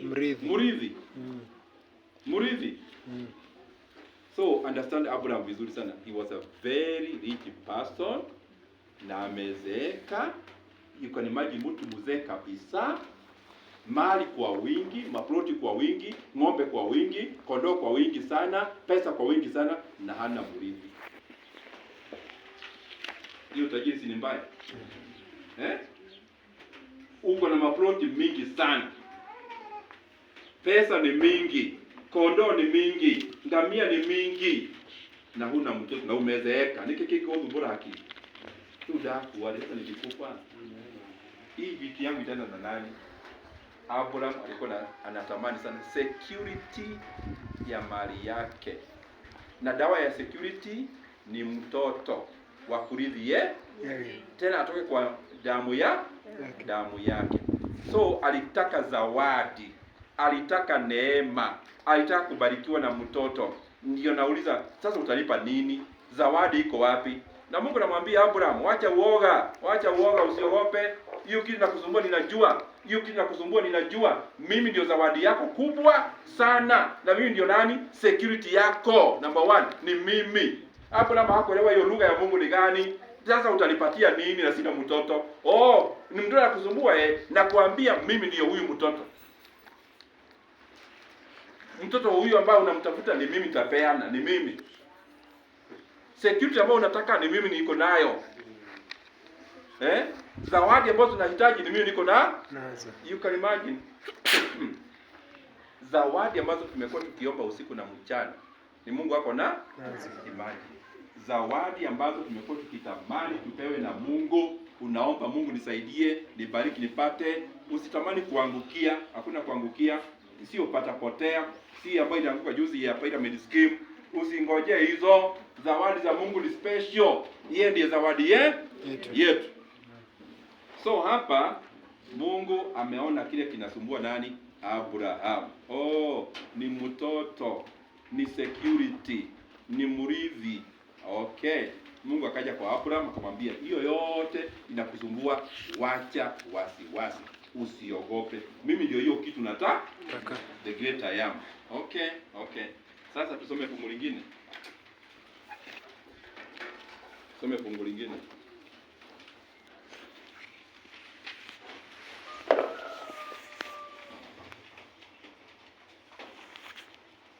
Mrithi. mrithi, Mm. mrithi. Mm. So understand Abraham vizuri sana. He was a very rich person na amezeeka. You can imagine mtu mzee kabisa, mali kwa wingi, maploti kwa wingi, ng'ombe kwa wingi, kondoo kwa wingi sana, pesa kwa wingi sana, na hana mrithi. Hiyo tajiri si ni mbaya eh? Uko na maploti mingi sana, pesa ni mingi, kondoo ni mingi, ngamia ni mingi, na huna mtoto na umezeeka. Niki kiko thumbura akili tudakuwa sasa, nikikufa hii vitu yangu itaenda na nani? Abraham alikuwa anatamani sana security ya mali yake, na dawa ya security ni mtoto. Wa kurithi ye Yeye. tena atoke kwa damu ya Yake. damu yake. So alitaka zawadi, alitaka neema, alitaka kubarikiwa na mtoto. Ndio nauliza sasa, utalipa nini? Zawadi iko wapi? Na Mungu anamwambia Abraham, wacha uoga, wacha uoga, usiogope. Hiyo kitu nakusumbua ninajua, hiyo kitu nakusumbua ninajua. Mimi ndio zawadi yako kubwa sana, na mimi ndio nani? Security yako number one ni mimi. Abraham hakuelewa hiyo lugha ya Mungu ni gani. Sasa utanipatia nini na sina mtoto? Oh, ni mtoto anakusumbua eh? Nakuambia mimi ndiyo huyu mtoto. Mtoto huyu ambaye unamtafuta ni mimi nitapeana, ni mimi. Security ambayo unataka ni mimi niko nayo. Eh? Zawadi ambazo tunahitaji ni mimi niko na. Nazo. You can imagine. Zawadi ambazo tumekuwa tukiomba usiku na mchana ni Mungu ako na Nazo. Imagine. Zawadi ambazo tumekuwa tukitamani tupewe na Mungu, unaomba Mungu nisaidie, nibariki, nipate. Usitamani kuangukia, hakuna kuangukia, sio pata potea, si ambayo ilianguka juzi ya pyramid scheme. Usingojee hizo. Zawadi za Mungu ni special, yeye ndiye zawadi ye Yetu. yetu. So hapa Mungu ameona kile kinasumbua nani? Abraham. Oh, ni mtoto, ni security, ni mrithi. Okay. Mungu akaja kwa Abraham akamwambia, hiyo yote inakusumbua, wacha wasiwasi, usiogope, mimi ndio hiyo kitu nataka, Taka. the great I am. Okay, okay. Sasa tusome fungu lingine, tusome fungu lingine.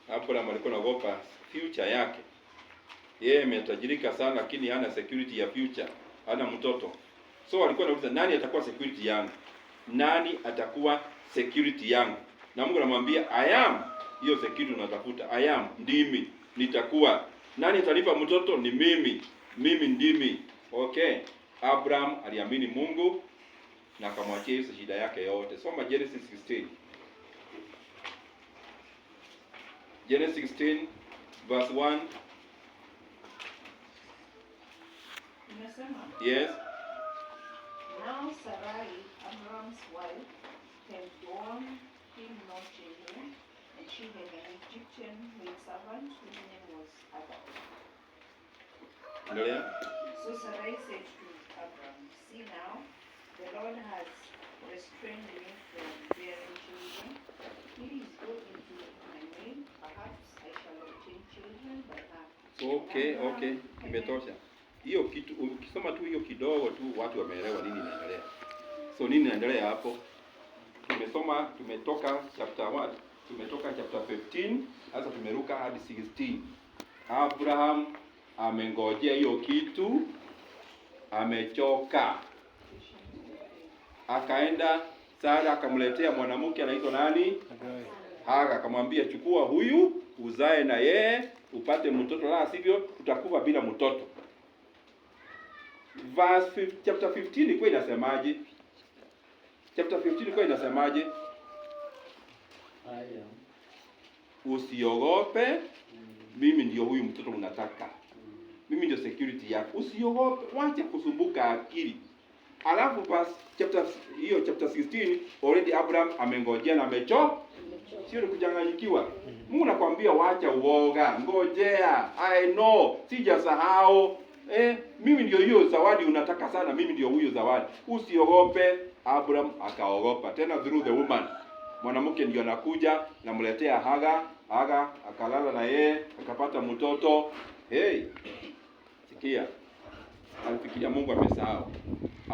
Abraham alikuwa anaogopa future yake. Yeye ametajirika sana, lakini hana security ya future, hana mtoto. So alikuwa anauliza, nani atakuwa security yangu? Nani atakuwa security yangu? Na Mungu anamwambia I am hiyo security unatafuta. I am, ndimi nitakuwa. Nani atalipa mtoto? Ni mimi, mimi ndimi. Okay, Abraham aliamini Mungu na akamwachia hiyo shida yake yote. Soma Genesis 16. Genesis 16 verse 1. Inasema, Yes. Now Sarai, Abram's wife, had borne him no children, and she had an Egyptian maidservant whose name was Hagar. Endelea. So Sarai said to Abram, See now, the Lord has restrained me from bearing children. Please go into my maid, perhaps I shall obtain children by her. Okay, imetosha. Hiyo kitu ukisoma tu hiyo kidogo tu watu wameelewa nini inaendelea. So nini inaendelea hapo? Tumesoma, tumetoka chapter 1, tumetoka chapter 15, sasa tumeruka hadi 16. Abraham amengojea hiyo kitu, amechoka. Akaenda Sara akamletea mwanamke anaitwa nani? Hagai. Haga akamwambia, chukua huyu uzae na yeye upate mtoto, la sivyo tutakufa bila mtoto. Chapter 15 ilikuwa inasemaje? Chapter 15 ilikuwa inasemaje? Haya. Usiogope, mimi ndio huyu mtoto unataka, mimi ndio security yako, usiogope, wacha kusumbuka akili. Alafu verse chapter hiyo chapter 16 already Abraham amengojea na amecho sio ni kuchanganyikiwa. Mungu nakwambia wacha uoga, ngojea. I know, sijasahau. Mimi ndio hiyo zawadi unataka sana, mimi ndio huyo zawadi. Usiogope. Abraham akaogopa tena through the woman. Mwanamke ndio anakuja namletea Haga, Haga akalala na yeye akapata mtoto. Hey, sikia, alifikiria Mungu amesahau,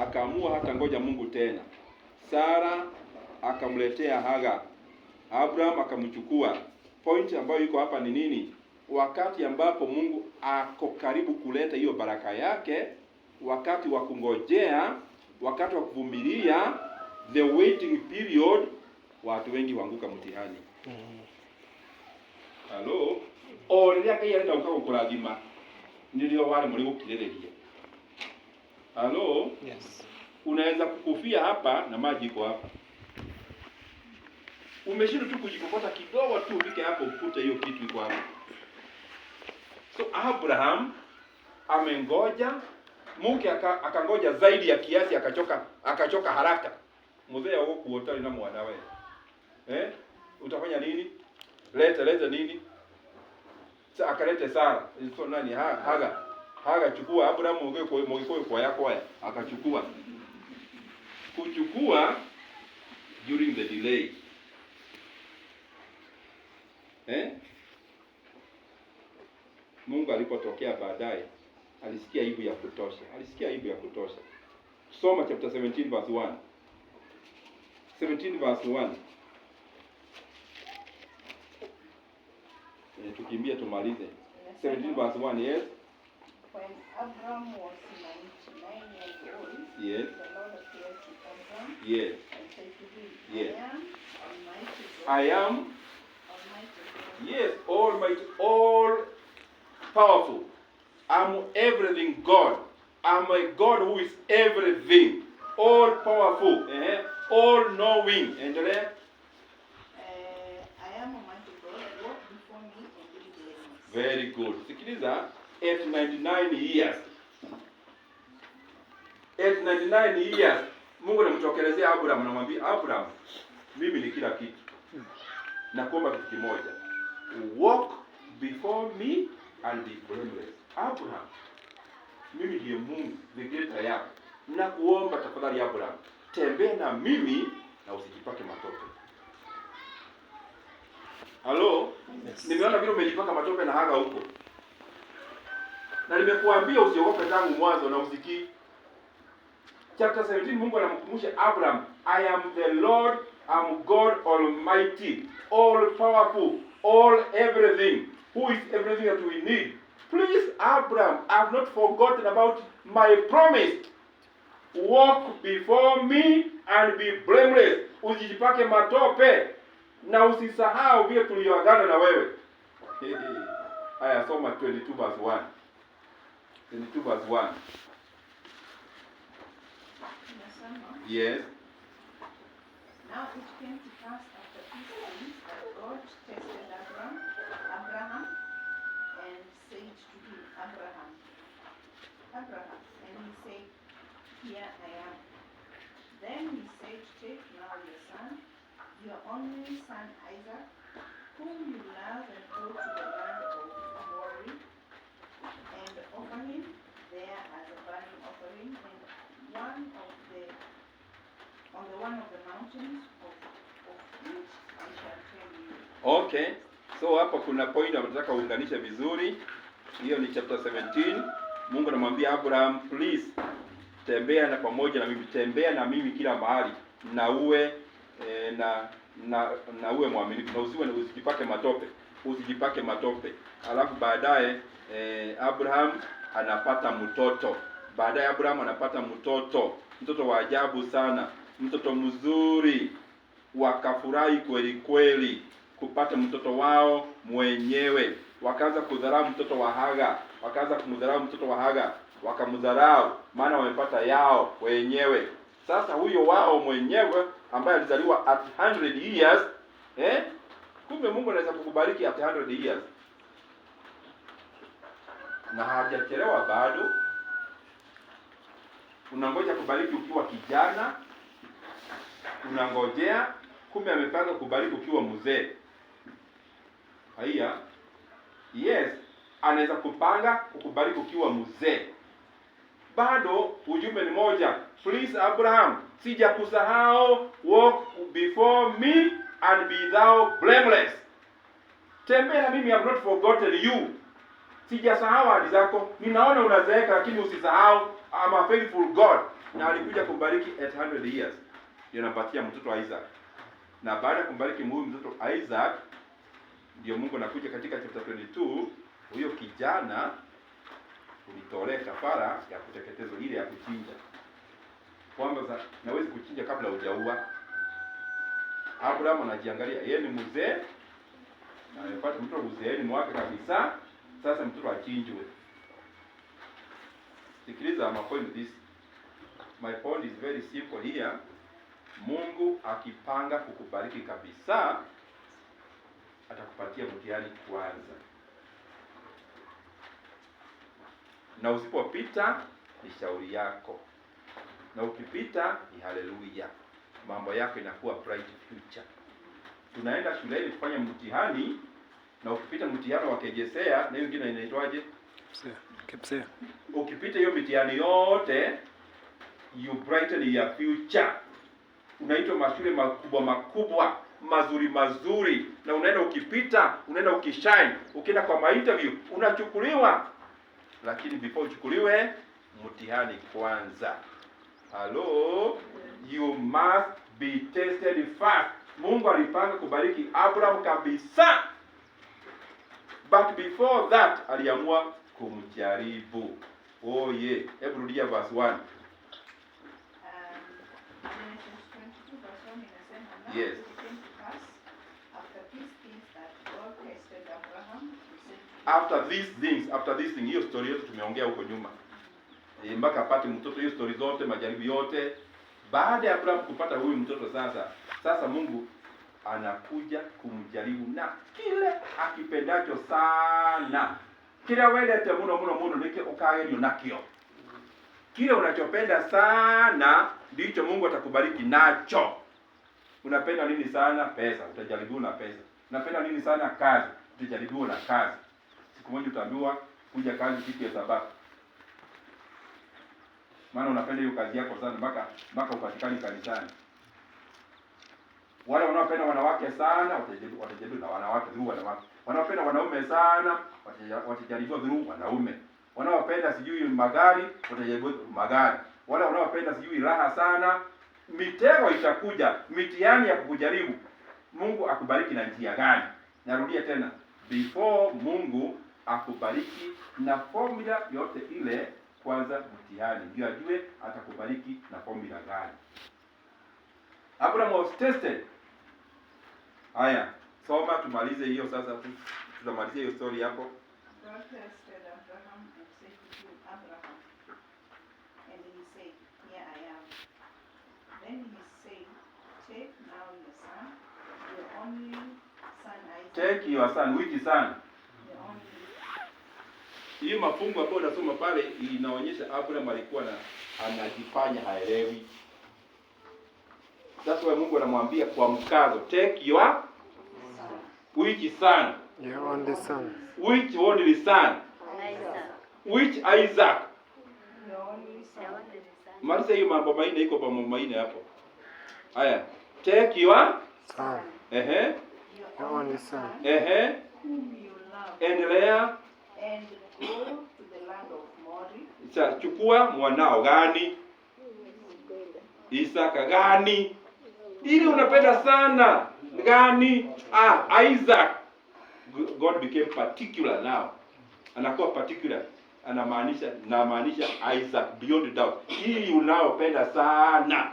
akaamua hata ngoja Mungu tena. Sara akamletea Haga, Abraham akamchukua. Point ambayo iko hapa ni nini? Wakati ambapo Mungu ako karibu kuleta hiyo baraka yake, wakati wa kungojea, wakati wa kuvumilia, the waiting period, watu wengi huanguka mtihani. Halo, o rĩrĩa Ngai arenda gũka gũkũrathima nĩrĩo warĩ mũrĩ gũkirĩrĩria. Halo, Yes. unaweza kukufia hapa na maji iko hapa. Umeshindwa tu kujikokota kidogo tu ufike hapo ukute hiyo kitu iko hapo. So Abraham amengoja, Mke akangoja zaidi ya kiasi, akachoka, akachoka haraka. Mzee huku na mwanawe. Eh? Utafanya nini? Leta leta nini? Sa akalete Sara. So nani Haga. Haga chukua Abraham mugikuyu kwa yako haya. Akachukua. Kuchukua during the delay. Eh? Mungu alipotokea baadaye alisikia aibu ya kutosha. Alisikia aibu ya kutosha. Soma chapter 17 verse 1. 17 verse 1. Tukimbie tumalize. 17 verse 1, yes. When Abram was 99 years old, Yes. the Lord appeared to Abram Yes. and said to him, Yes. I am Almighty God. I am, Almighty God. yes, almighty, all powerful. I'm everything God. I'm a God who is everything. All powerful. All knowing. Endelea. I am Almighty God. Walk before me and be blameless. Very good. Sikiliza, at 99 years. At 99 years, Mungu anamtokelezea Abraham, anamwambia Abraham, mimi ni kila kitu. Nakuomba kitu kimoja. Walk before me and be blameless. Abraham, mimi ndiye Mungu, the great I am. Nakuomba tafadhali Abraham, tembea na mimi na usijipake matope. Halo? Yes. Nimeona vile umejipaka matope na Haga huko. Na nimekuambia usiogope tangu mwanzo na usikii. Chapter 17 Mungu anamkumbusha Abraham, I am the Lord, I'm God Almighty, all powerful, all everything, who is everything that we need. Please, Abraham, I have not forgotten about my promise. Walk before me and be blameless. Usijipake matope na usisahau vile tulioagana na wewe. Haya, soma 22 verse 1. 22 verse 1. Inasema, Yes. Now it came to pass after these things that God tested Abraham, and said to him, Abraham, Abraham, and he said, Here I am. Then he said, Take now your son, your only son Isaac, whom you love, and go to the land of Moriah, and offer him there as a burnt offering, and one of the on the one of the mountains of which I shall tell you. Okay. So hapa kuna point nataka uunganishe vizuri. Hiyo ni chapter 17. Mungu anamwambia Abraham, please tembea na pamoja na mimi, tembea na mimi kila mahali na uwe na uwe mwaminifu na usiwe usijipake matope, usijipake matope. Alafu baadaye Abraham anapata mtoto. Baadaye Abraham anapata mtoto, mtoto wa ajabu sana, mtoto mzuri. Wakafurahi kweli kweli kupata mtoto wao mwenyewe. Wakaanza kudharau mtoto wa Haga, wakaanza kumdharau mtoto wa Haga, wakamdharau maana wamepata yao wenyewe. Sasa huyo wao mwenyewe ambaye alizaliwa at 100 years, kumbe Mungu anaweza kukubariki at 100 years na hajachelewa bado. Unangoja kubariki ukiwa kijana, unangojea, kumbe amepanga kubariki ukiwa mzee. Haya, yes, anaweza kupanga kukubariki ukiwa mzee. Bado ujumbe ni moja. Please Abraham, sijakusahau, walk before me and be thou blameless. Tembea na mimi, I have not forgotten you. Sijasahau ahadi zako. Ninaona unazeeka, lakini usisahau I'm a faithful God. Na alikuja kumbariki at 100 years. Ndio anapatia mtoto Isaac. Na baada ya kumbariki huyu mtoto Isaac, ndio Mungu anakuja katika chapter 22, huyo kijana ulitolee kafara ya kuteketezwa, ile ya kuchinja, kwamba nawezi kuchinja kabla hujaua. Abraham anajiangalia, yeye ni mzee na amepata mtoto uzeeni mwake kabisa, sasa mtoto achinjwe. Sikiliza, my point this. My point is very simple here. Mungu akipanga kukubariki kabisa, atakupatia mtihani kwanza, na usipopita ni shauri yako, na ukipita ni haleluya, mambo yako inakuwa bright future. Tunaenda shuleni kufanya mtihani, na ukipita mtihani wa KJSEA na hiyo ingine inaitwaje? KPSEA. Ukipita hiyo mitihani yote, you brighten your future. Unaitwa mashule makubwa makubwa mazuri mazuri, na unaenda ukipita, unaenda ukishine, ukienda kwa ma interview unachukuliwa. Lakini before uchukuliwe, mtihani kwanza. Hello, you must be tested first. Mungu alipanga kubariki Abraham kabisa, but before that aliamua kumjaribu. Oh yeah. Hebu rudia verse 1. Genesis 22 verse 1 inasema, "Now Yes. it came to pass after these things that God tested Abraham and said to him, After these things, after this thing, hiyo story yote tumeongea huko nyuma. E, mpaka apate mtoto, hiyo story zote, majaribu yote. Baada ya Abraham kupata huyu mtoto sasa, sasa Mungu anakuja kumjaribu na kile akipendacho sana. Kile wendete muno muno muno nikio ukagerio nakio. Kile unachopenda sana ndicho Mungu atakubariki nacho. Unapenda nini sana? Pesa, utajaribiwa na pesa. Unapenda nini sana? Kazi, utajaribiwa na kazi. Siku moja utaambiwa kuja kazi siku ya Sabato, maana unapenda hiyo kazi yako sana mpaka upatikani kanisani. Wale wanaopenda wanawake sana watajaribiwa na wanawake through wanawake. Wanaopenda wanaume sana watajaribiwa through wanaume. Wanaopenda sijui magari watajaribiwa magari. Wale wanaopenda sijui raha sana, mitego itakuja, mitihani ya kukujaribu. Mungu akubariki na njia gani? Narudia tena, before Mungu akubariki na formula yote ile, kwanza mtihani, ndio ajue atakubariki na formula gani. Abraham was tested. Haya, soma tumalize hiyo sasa tu. Tutamalizia hiyo story hapo. God tested Abraham and said to him, "Abraham." And he said, "Here I am." Then he said, "Take now your son, your only son Isaac," Take your son, which son? the only. Hiyo mafungu ambayo unasoma pale inaonyesha Abraham alikuwa na anajifanya haelewi. That's why Mungu anamwambia kwa mkazo, take your son. Which son? Your only son. Which only son? Isaac. Which Isaac? Your only son. Maliza hiyo mambo manne, iko mambo manne hapo. Haya, take your Son. ehe, Your Your only son. Ehe, whom you love, endelea. And go to the land of Mori, Sasa chukua mwanao gani? Isaka gani? Ili unapenda sana gani? Ah, Isaac. God became particular now. Anakuwa particular. Anamaanisha, namaanisha Isaac beyond doubt. Hii unaopenda sana.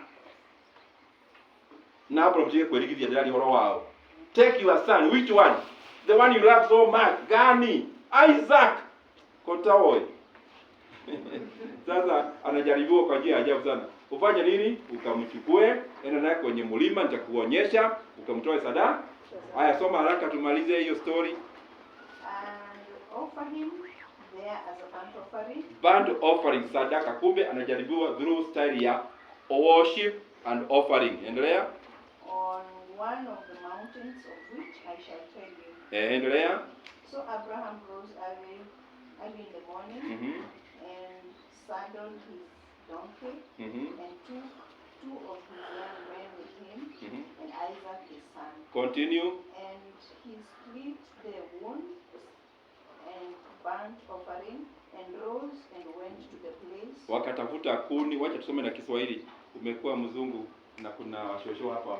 Na hapo mchike kwirigithia ndari horo wao. Take your son, which one? The one you love so much. Gani? Isaac. Kotaoi. Sasa anajaribiwa kwa njia ya ajabu sana. Ufanye nini? Ukamchukue, enda naye kwenye mlima, nitakuonyesha, ukamtoe sadaka. Haya, soma haraka tumalize hiyo story. And offer him there as a burnt offering Burnt offering, sadaka. Kumbe anajaribiwa through style ya worship and offering. Endelea. On one of the mountains of which I shall tell you. Eh, endelea. So Abraham rose early, early in the morning and saddled his donkey and took two of his young men with him and Isaac his son. Continue. And he split the wood and burnt offering and rose and went to the place. Wakatafuta kuni. Wacha tusome na Kiswahili. Umekuwa mzungu na kuna washosho hapa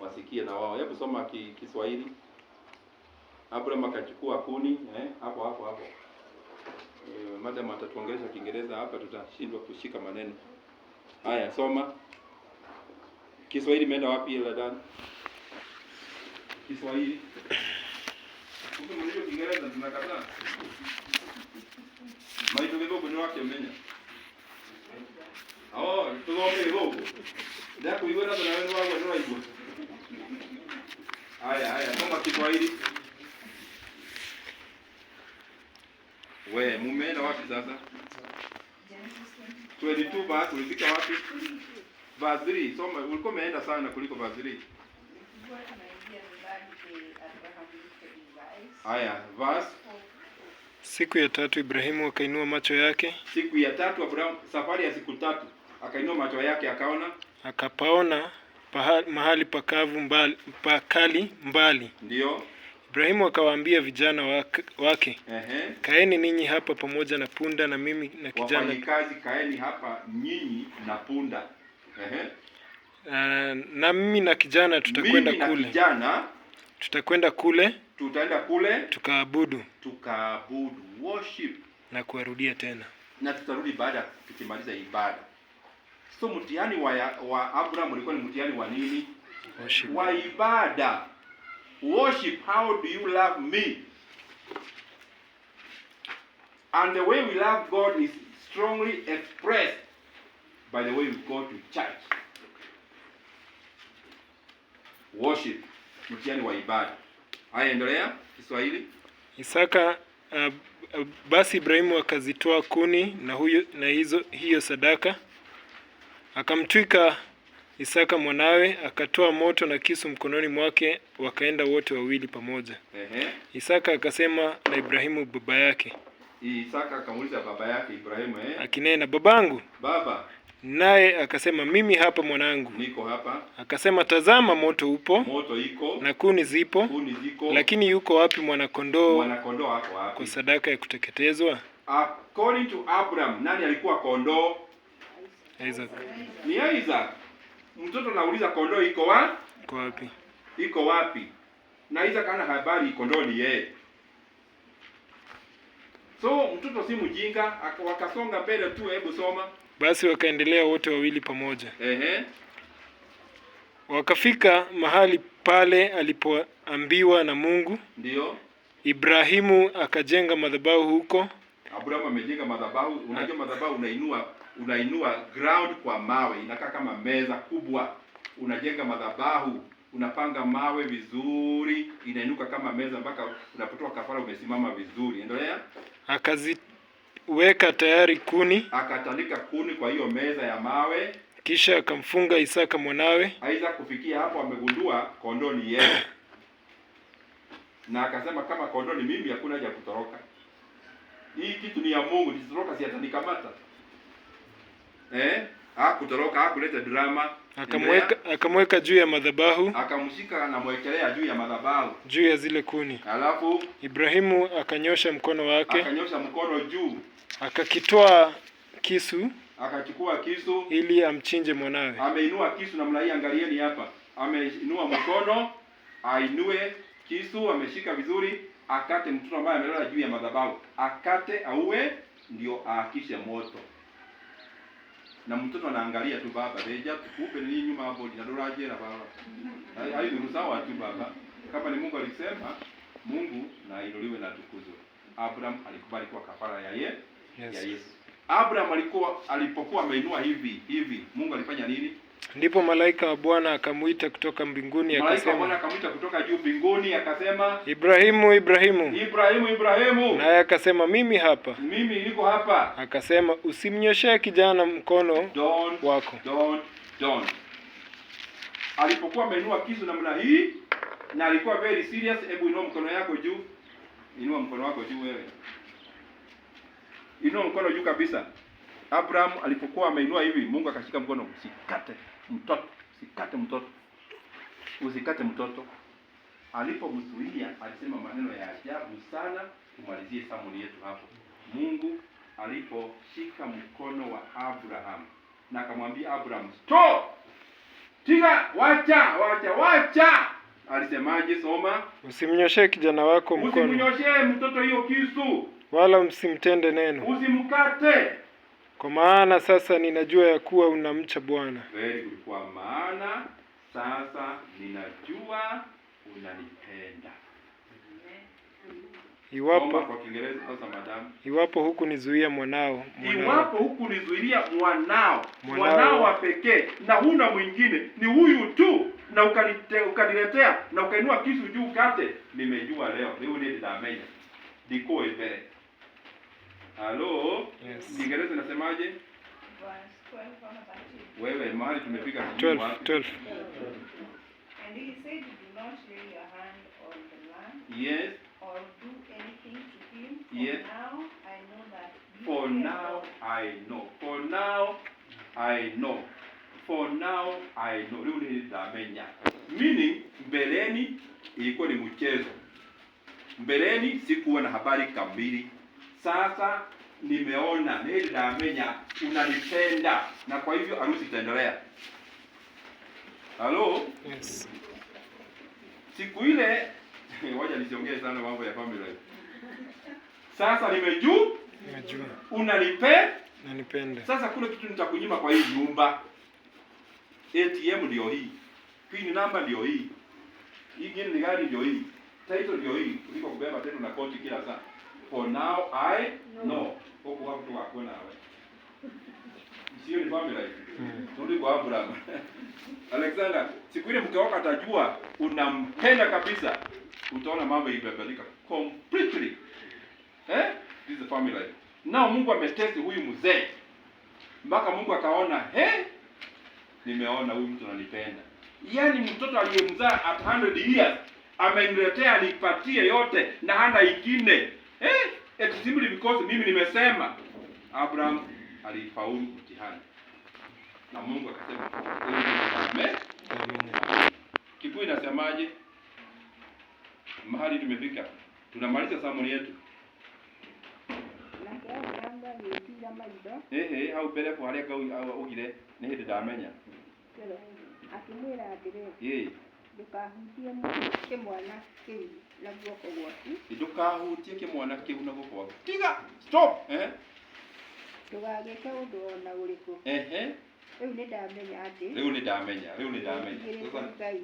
wasikie na wao. Hebu soma Kiswahili. Abraham akachukua kuni, eh, hapo hapo hapo. Eh, madam atatuongelesha Kiingereza hapa tutashindwa kushika maneno. Haya, soma. Kiswahili imeenda wapi ile dada? Kiswahili. Kumbe mlio Kiingereza tunakataa. Maito githũngũ nĩ wakĩmenya. Oh, tũthome gĩthũngũ. Ndakũigua na nawe nĩ wagua nĩ waigua. Haya, haya, soma Kiswahili. We, mumeenda wapi sasa? Genesis 22 22 verse, ulifika wapi? Verse 3. Soma, ulikuwa umeenda sana kuliko verse 3. Tulikuwa tunaingia the third day, Abraham lifted his eyes. Haya, verse. Siku ya tatu Ibrahimu akainua macho yake Siku ya tatu Abraham, safari ya siku 3, akainua macho yake akaona, akapaona mahali pakavu mbali, pakali mbali. Ndio. Ibrahimu akawaambia vijana wake, kaeni ninyi hapa pamoja na punda na mimi na kijana. Wafanyikazi, kaeni hapa nyinyi na punda. Na mimi na kijana tutakwenda Mimi na kule. kijana Tutakwenda kule, tutaenda kule tukaabudu, tukaabudu, worship, na kuwarudia tena. Na tutarudi baada tukimaliza ibada. So mtihani wa Abraham ulikuwa ni mtihani wa nini? Worship. Wa ibada. Worship, how do you love me? And the way we love God is strongly expressed by the way we go to church. Worship, mtihani wa ibada. Haya, endelea Kiswahili. Isaka, basi Ibrahimu akazitoa kuni na huyo, na hizo hiyo sadaka, akamtwika Isaka mwanawe, akatoa moto na kisu mkononi mwake, wakaenda wote wawili pamoja. Isaka akasema na Ibrahimu baba yake. Isaka akamuuliza baba yake Ibrahimu, Akinena, babangu. Baba. Naye akasema, mimi hapa mwanangu. Niko hapa. Akasema, tazama moto upo, moto iko, na kuni zipo, kuni ziko, lakini yuko wapi mwanakondoo mwanakondoo ako wapi kwa sadaka ya kuteketezwa? According to Abraham, nani alikuwa kondoo? Isaac. Ni Isaac. Mtoto anauliza kondoo iko wapi? Iko wapi? Iko wapi? Na Isaac hana habari kondoo ni yeye. So mtoto si mjinga, wakasonga mbele tu. Hebu soma. Basi wakaendelea wote wawili pamoja. Wakafika mahali pale alipoambiwa na Mungu. Ndio. Ibrahimu akajenga madhabahu huko. Abrahamu amejenga madhabahu. Unajua madhabahu unainua ground kwa mawe, inakaa kama meza kubwa. Unajenga madhabahu, unapanga mawe vizuri, inainuka kama meza mpaka unapotoa kafara umesimama vizuri. Endelea. Akaziweka tayari kuni. Akatandika kuni kwa hiyo meza ya mawe. Kisha akamfunga Isaka mwanawe. Isaac kufikia hapo amegundua kondoo ni yeye. Na akasema kama kondoo ni mimi hakuna haja kutoroka. Hii kitu ni ya Mungu, nikitoroka si atanikamata. Hakutoroka, hakuleta drama. Akamweka juu ya madhabahu. Akamshika anamwekelea juu ya madhabahu. Juu ya zile kuni. Alafu Ibrahimu akanyosha mkono wake. Akanyosha mkono juu. Akakitoa kisu. Akachukua kisu ili amchinje mwanawe. Ameinua kisu namna hii, angalieni hapa. Ameinua mkono, ainue kisu, ameshika vizuri, akate mtoto ambaye amelala juu ya madhabahu. Akate auwe ndio aakishe moto. Na mtoto anaangalia tu baba, deja tukupe nini nyuma hapo dinadorajera baba. Hayo ni sawa tu baba. Kama ni Mungu alisema, Mungu na ainuliwe na atukuzwe. Abraham alikubali kuwa kafara ya Yes. ya Yesu. Abraham alipokuwa ameinua hivi hivi, Mungu alifanya nini? Ndipo malaika wa Bwana akamuita kutoka mbinguni akasema. Malaika wa Bwana akamuita kutoka juu mbinguni akasema, Ibrahimu, Ibrahimu. Ibrahimu, Ibrahimu. Naye akasema, mimi hapa. Mimi niko hapa. Akasema, usimnyoshee kijana mkono wako. Don't. Alipokuwa ameinua kisu namna hii na alikuwa very serious, hebu inua mkono yako juu. Inua mkono wako juu wewe. Inua mkono juu kabisa. Abraham alipokuwa ameinua hivi, Mungu akashika mkono, usikate mtoto, usikate mtoto. Usikate mtoto. Alipomzuia alisema maneno ya ajabu sana. Tumalizie sermon yetu hapo. Mungu aliposhika mkono wa Abraham na akamwambia Abraham, stop! Tiga, wacha, wacha, wacha. Alisemaje? Soma. Usimnyoshee kijana wako mkono. Usimnyoshee mtoto hiyo kisu. Wala msimtende neno. Usimkate. Kwa maana sasa ninajua ya kuwa unamcha Bwana. Very good. Kwa maana sasa ninajua unanipenda. Iwapo kwa Kiingereza sasa madam. Iwapo hukunizuia mwanao. Iwapo hukunizuilia mwanao wa pekee na huna mwingine, ni huyu tu, na ukaniletea na ukainua kisu juu kate, nimejua leo leo ni ndamenya. Diko ibere. Halo? Yes. Kiingereza inasemaje? Verse 12 ama 13. Wewe mahali tumefika sijui 12, wapi. 12. And he said, Do not lay your hand on the lad Yes. or do anything to him. For Yes. now I know that you For fear now God, I know. For now I know. For now I know. Rĩu nĩ ndamenya. Meaning mbeleni ilikuwa ni mchezo. Mbeleni sikuwa na habari kamili. Sasa nimeona, nĩ ndamenya unanipenda na kwa hivyo harusi itaendelea. Halo? Yes. Siku ile wacha nisiongee sana mambo ya family life. Sasa nimejua Nimejua. unanipenda. Nanipenda. Sasa kuna kitu nitakunyima kwa hii nyumba. ATM ndio hii. PIN number ndio hii. Hii ingine ni gari ndio hii. Title ndio hii. Kuliko kubeba title na koti kila saa. For now I know. Huko watu wako nawe. Sio ni family life. Turudi kwa Abraham. Alexander, siku ile mke wako atajua unampenda kabisa, utaona mambo ibadilika completely. Eh? This is the family life. Now Mungu ametest huyu mzee mpaka Mungu akaona, he, nimeona huyu mtu ananipenda. Yaani mtoto aliyemzaa at 100 years ameniletea nipatie yote na hana ingine. Eh? It's simply because mimi nimesema. Abraham alifaulu mtihani. Na Mungu akasema, "Wewe ni Amen. Kikuyu inasemaje? Mahali tumefika. Tunamaliza sermon yetu. Nake Aburamu agĩtiira maitho Ehe, hau mbere po haria Ngai augire nĩ hĩndĩ ndamenya. akĩmwĩra atĩrĩ, Ĩĩ, ndũkahutie kĩmwana kĩu na guoko gwaku, ndũkahutie kĩmwana kĩu na guoko gwaku. Tiga, stop. Eh? ndũgagĩke ũndũ o na ũrĩkũ. Ehe, Rĩu nĩndamenya atĩ rĩu nĩ ndamenya, rĩu nĩ ndamenya. nĩwĩtigĩrĩte Sasa Ngai,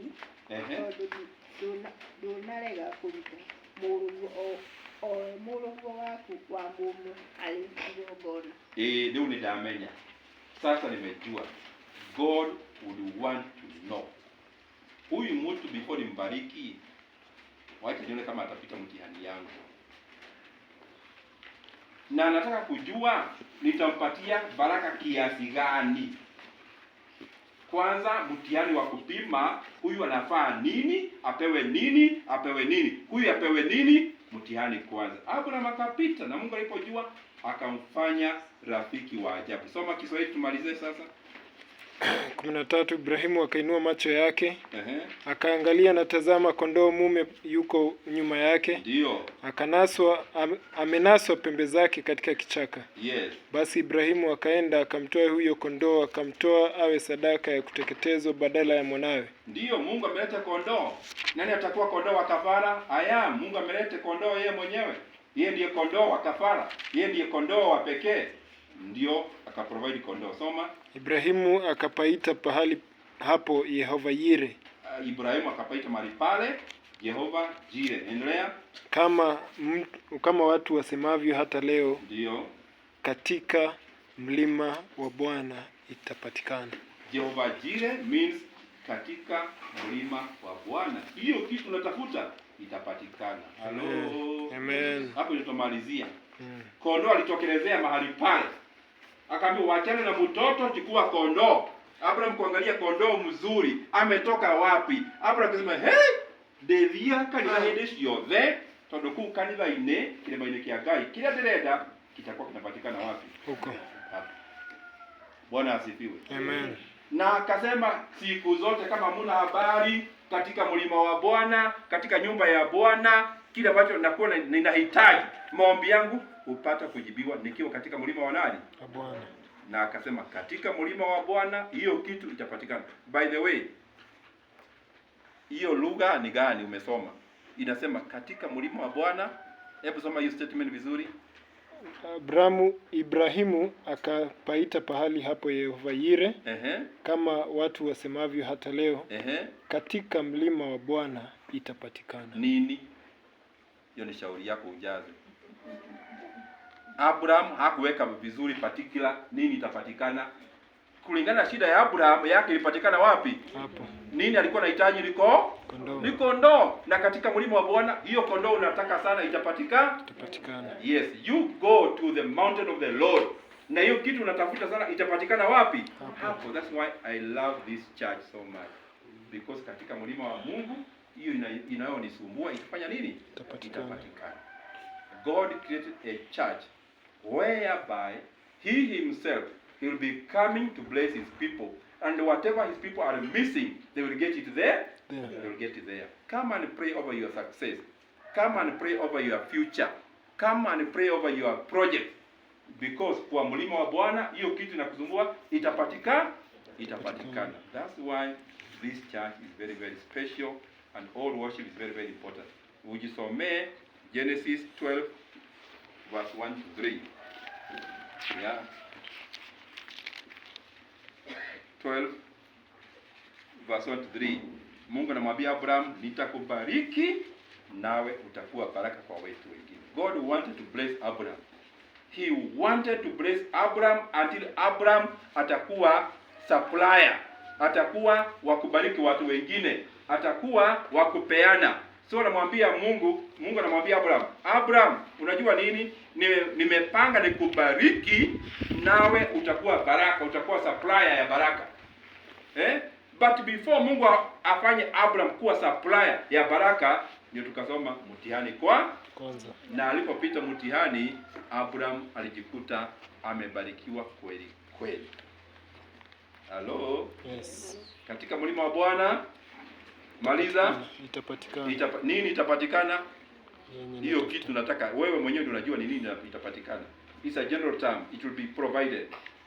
ehe, tondũ ndũnarega kũruta mũrũguo o we mũrũguo waku wa mũmwe arĩ igongona. Ĩĩ, rĩu nĩ ndamenya. Sasa nimejua. God would want to know. Huyu mtu before nimbariki, wacha nione kama atapita mtihani yangu. Na nataka kujua nitampatia baraka kiasi gani. Kwanza mtihani wa kupima huyu anafaa nini, apewe nini, apewe nini, huyu apewe nini, mtihani kwanza. Abraham akapita na Mungu alipojua akamfanya rafiki wa ajabu. Soma Kiswahili tumalize sasa. 13. Ibrahimu akainua macho yake akaangalia, na tazama, kondoo mume yuko nyuma yake, Ndio. amenaswa pembe zake katika kichaka. Yes. Basi Ibrahimu akaenda akamtoa huyo kondoo, akamtoa awe sadaka ya kuteketezwa badala ya mwanawe. Ndiyo, Mungu ameleta kondoo. Nani atakuwa kondoo wa kafara? Aya, Mungu ameleta kondoo yeye mwenyewe. Yeye ndiye kondoo wa kafara. Yeye ndiye kondoo wa pekee. Ndio akaprovide kondoo. Soma. Ibrahimu akapaita pahali hapo Yehova Yire, Ibrahimu akapaita mahali pale Jehova Jire. Endelea. kama watu wasemavyo hata leo, Ndio. katika mlima wa Bwana itapatikana. Jehova Jire means katika mlima wa Bwana. Hiyo kitu unatafuta itapatikana. Halo. Amen. Hapo ndio tumalizia. Kondoo alitokelezea mahali pale, akaambiwa wachane na mtoto, chukua kondoo. Abraham kuangalia kondoo mzuri ametoka wapi? Abraham akasema hey, ndĩthiaga kanitha hĩndĩ ciothe tondũ kũu kanitha-inĩ kĩrĩma-inĩ kĩa Ngai kĩrĩa ndĩrenda kitakuwa kinapatikana wapi? Huko. Hapo. Bwana asifiwe. Amen. Na akasema siku zote kama muna habari katika mlima wa Bwana, katika nyumba ya Bwana, kile ambacho nakuwa ninahitaji, maombi yangu hupata kujibiwa nikiwa katika mlima wa nani? Wa Bwana. Na akasema katika mlima wa Bwana hiyo kitu itapatikana. By the way, hiyo lugha ni gani umesoma? Inasema katika mlima wa Bwana. Hebu soma hiyo statement vizuri. Ibrahimu akapaita pahali hapo Yehova Yire, kama watu wasemavyo hata leo, katika mlima wa Bwana itapatikana. Nini? Hiyo ni shauri yako ujaze. Abraham hakuweka vizuri particular nini itapatikana. Kulingana na shida ya Abraham yake ilipatikana wapi? Hapo. Nini alikuwa anahitaji? Liko Kondoo. Ni kondoo. Na katika mlima wa Bwana hiyo kondoo unataka sana itapatikana. Itapatikana. Yes, you go to the mountain of the Lord. Na hiyo kitu unatafuta sana itapatikana wapi? Hapo. Hapo. That's why I love this church so much. Because katika mlima wa Mungu hiyo inayonisumbua itafanya nini? Itapatikana. Itapatikana. God created a church whereby he himself, he will be coming to bless his people, and whatever his people are missing, they will get it there. There. They will get it there. Come and pray over your success. Come and pray over your future. Come and pray over your project. Because kwa mlima wa Bwana hiyo kitu inakusumbua itapatikana, itapatikana. That's why this church is very very special and all worship is very very important. Ujisomee Genesis 12 verse 1 to 3. Yeah. 12 verse 1 to 3. Mungu anamwambia Abraham, nitakubariki nawe utakuwa baraka kwa watu wengine. God wanted to bless Abraham. He wanted to bless Abraham until Abraham atakuwa supplier, atakuwa wa kubariki watu wengine, atakuwa wa kupeana. So anamwambia Mungu, Mungu anamwambia Abraham, Abraham, unajua nini? Nimepanga nikubariki nawe utakuwa baraka, utakuwa supplier ya baraka. Eh? But before Mungu afanye Abraham kuwa supplier ya baraka, ndio tukasoma mtihani kwa Kwanza. na alipopita mtihani, Abraham alijikuta amebarikiwa kweli kweli. Halo, Yes. katika mlima wa Bwana, maliza. Itapatikana. Nini itapatikana? Yenye Hiyo natafuta. kitu nataka wewe mwenyewe ndio unajua ni nini itapatikana. It's a general term, it will be provided.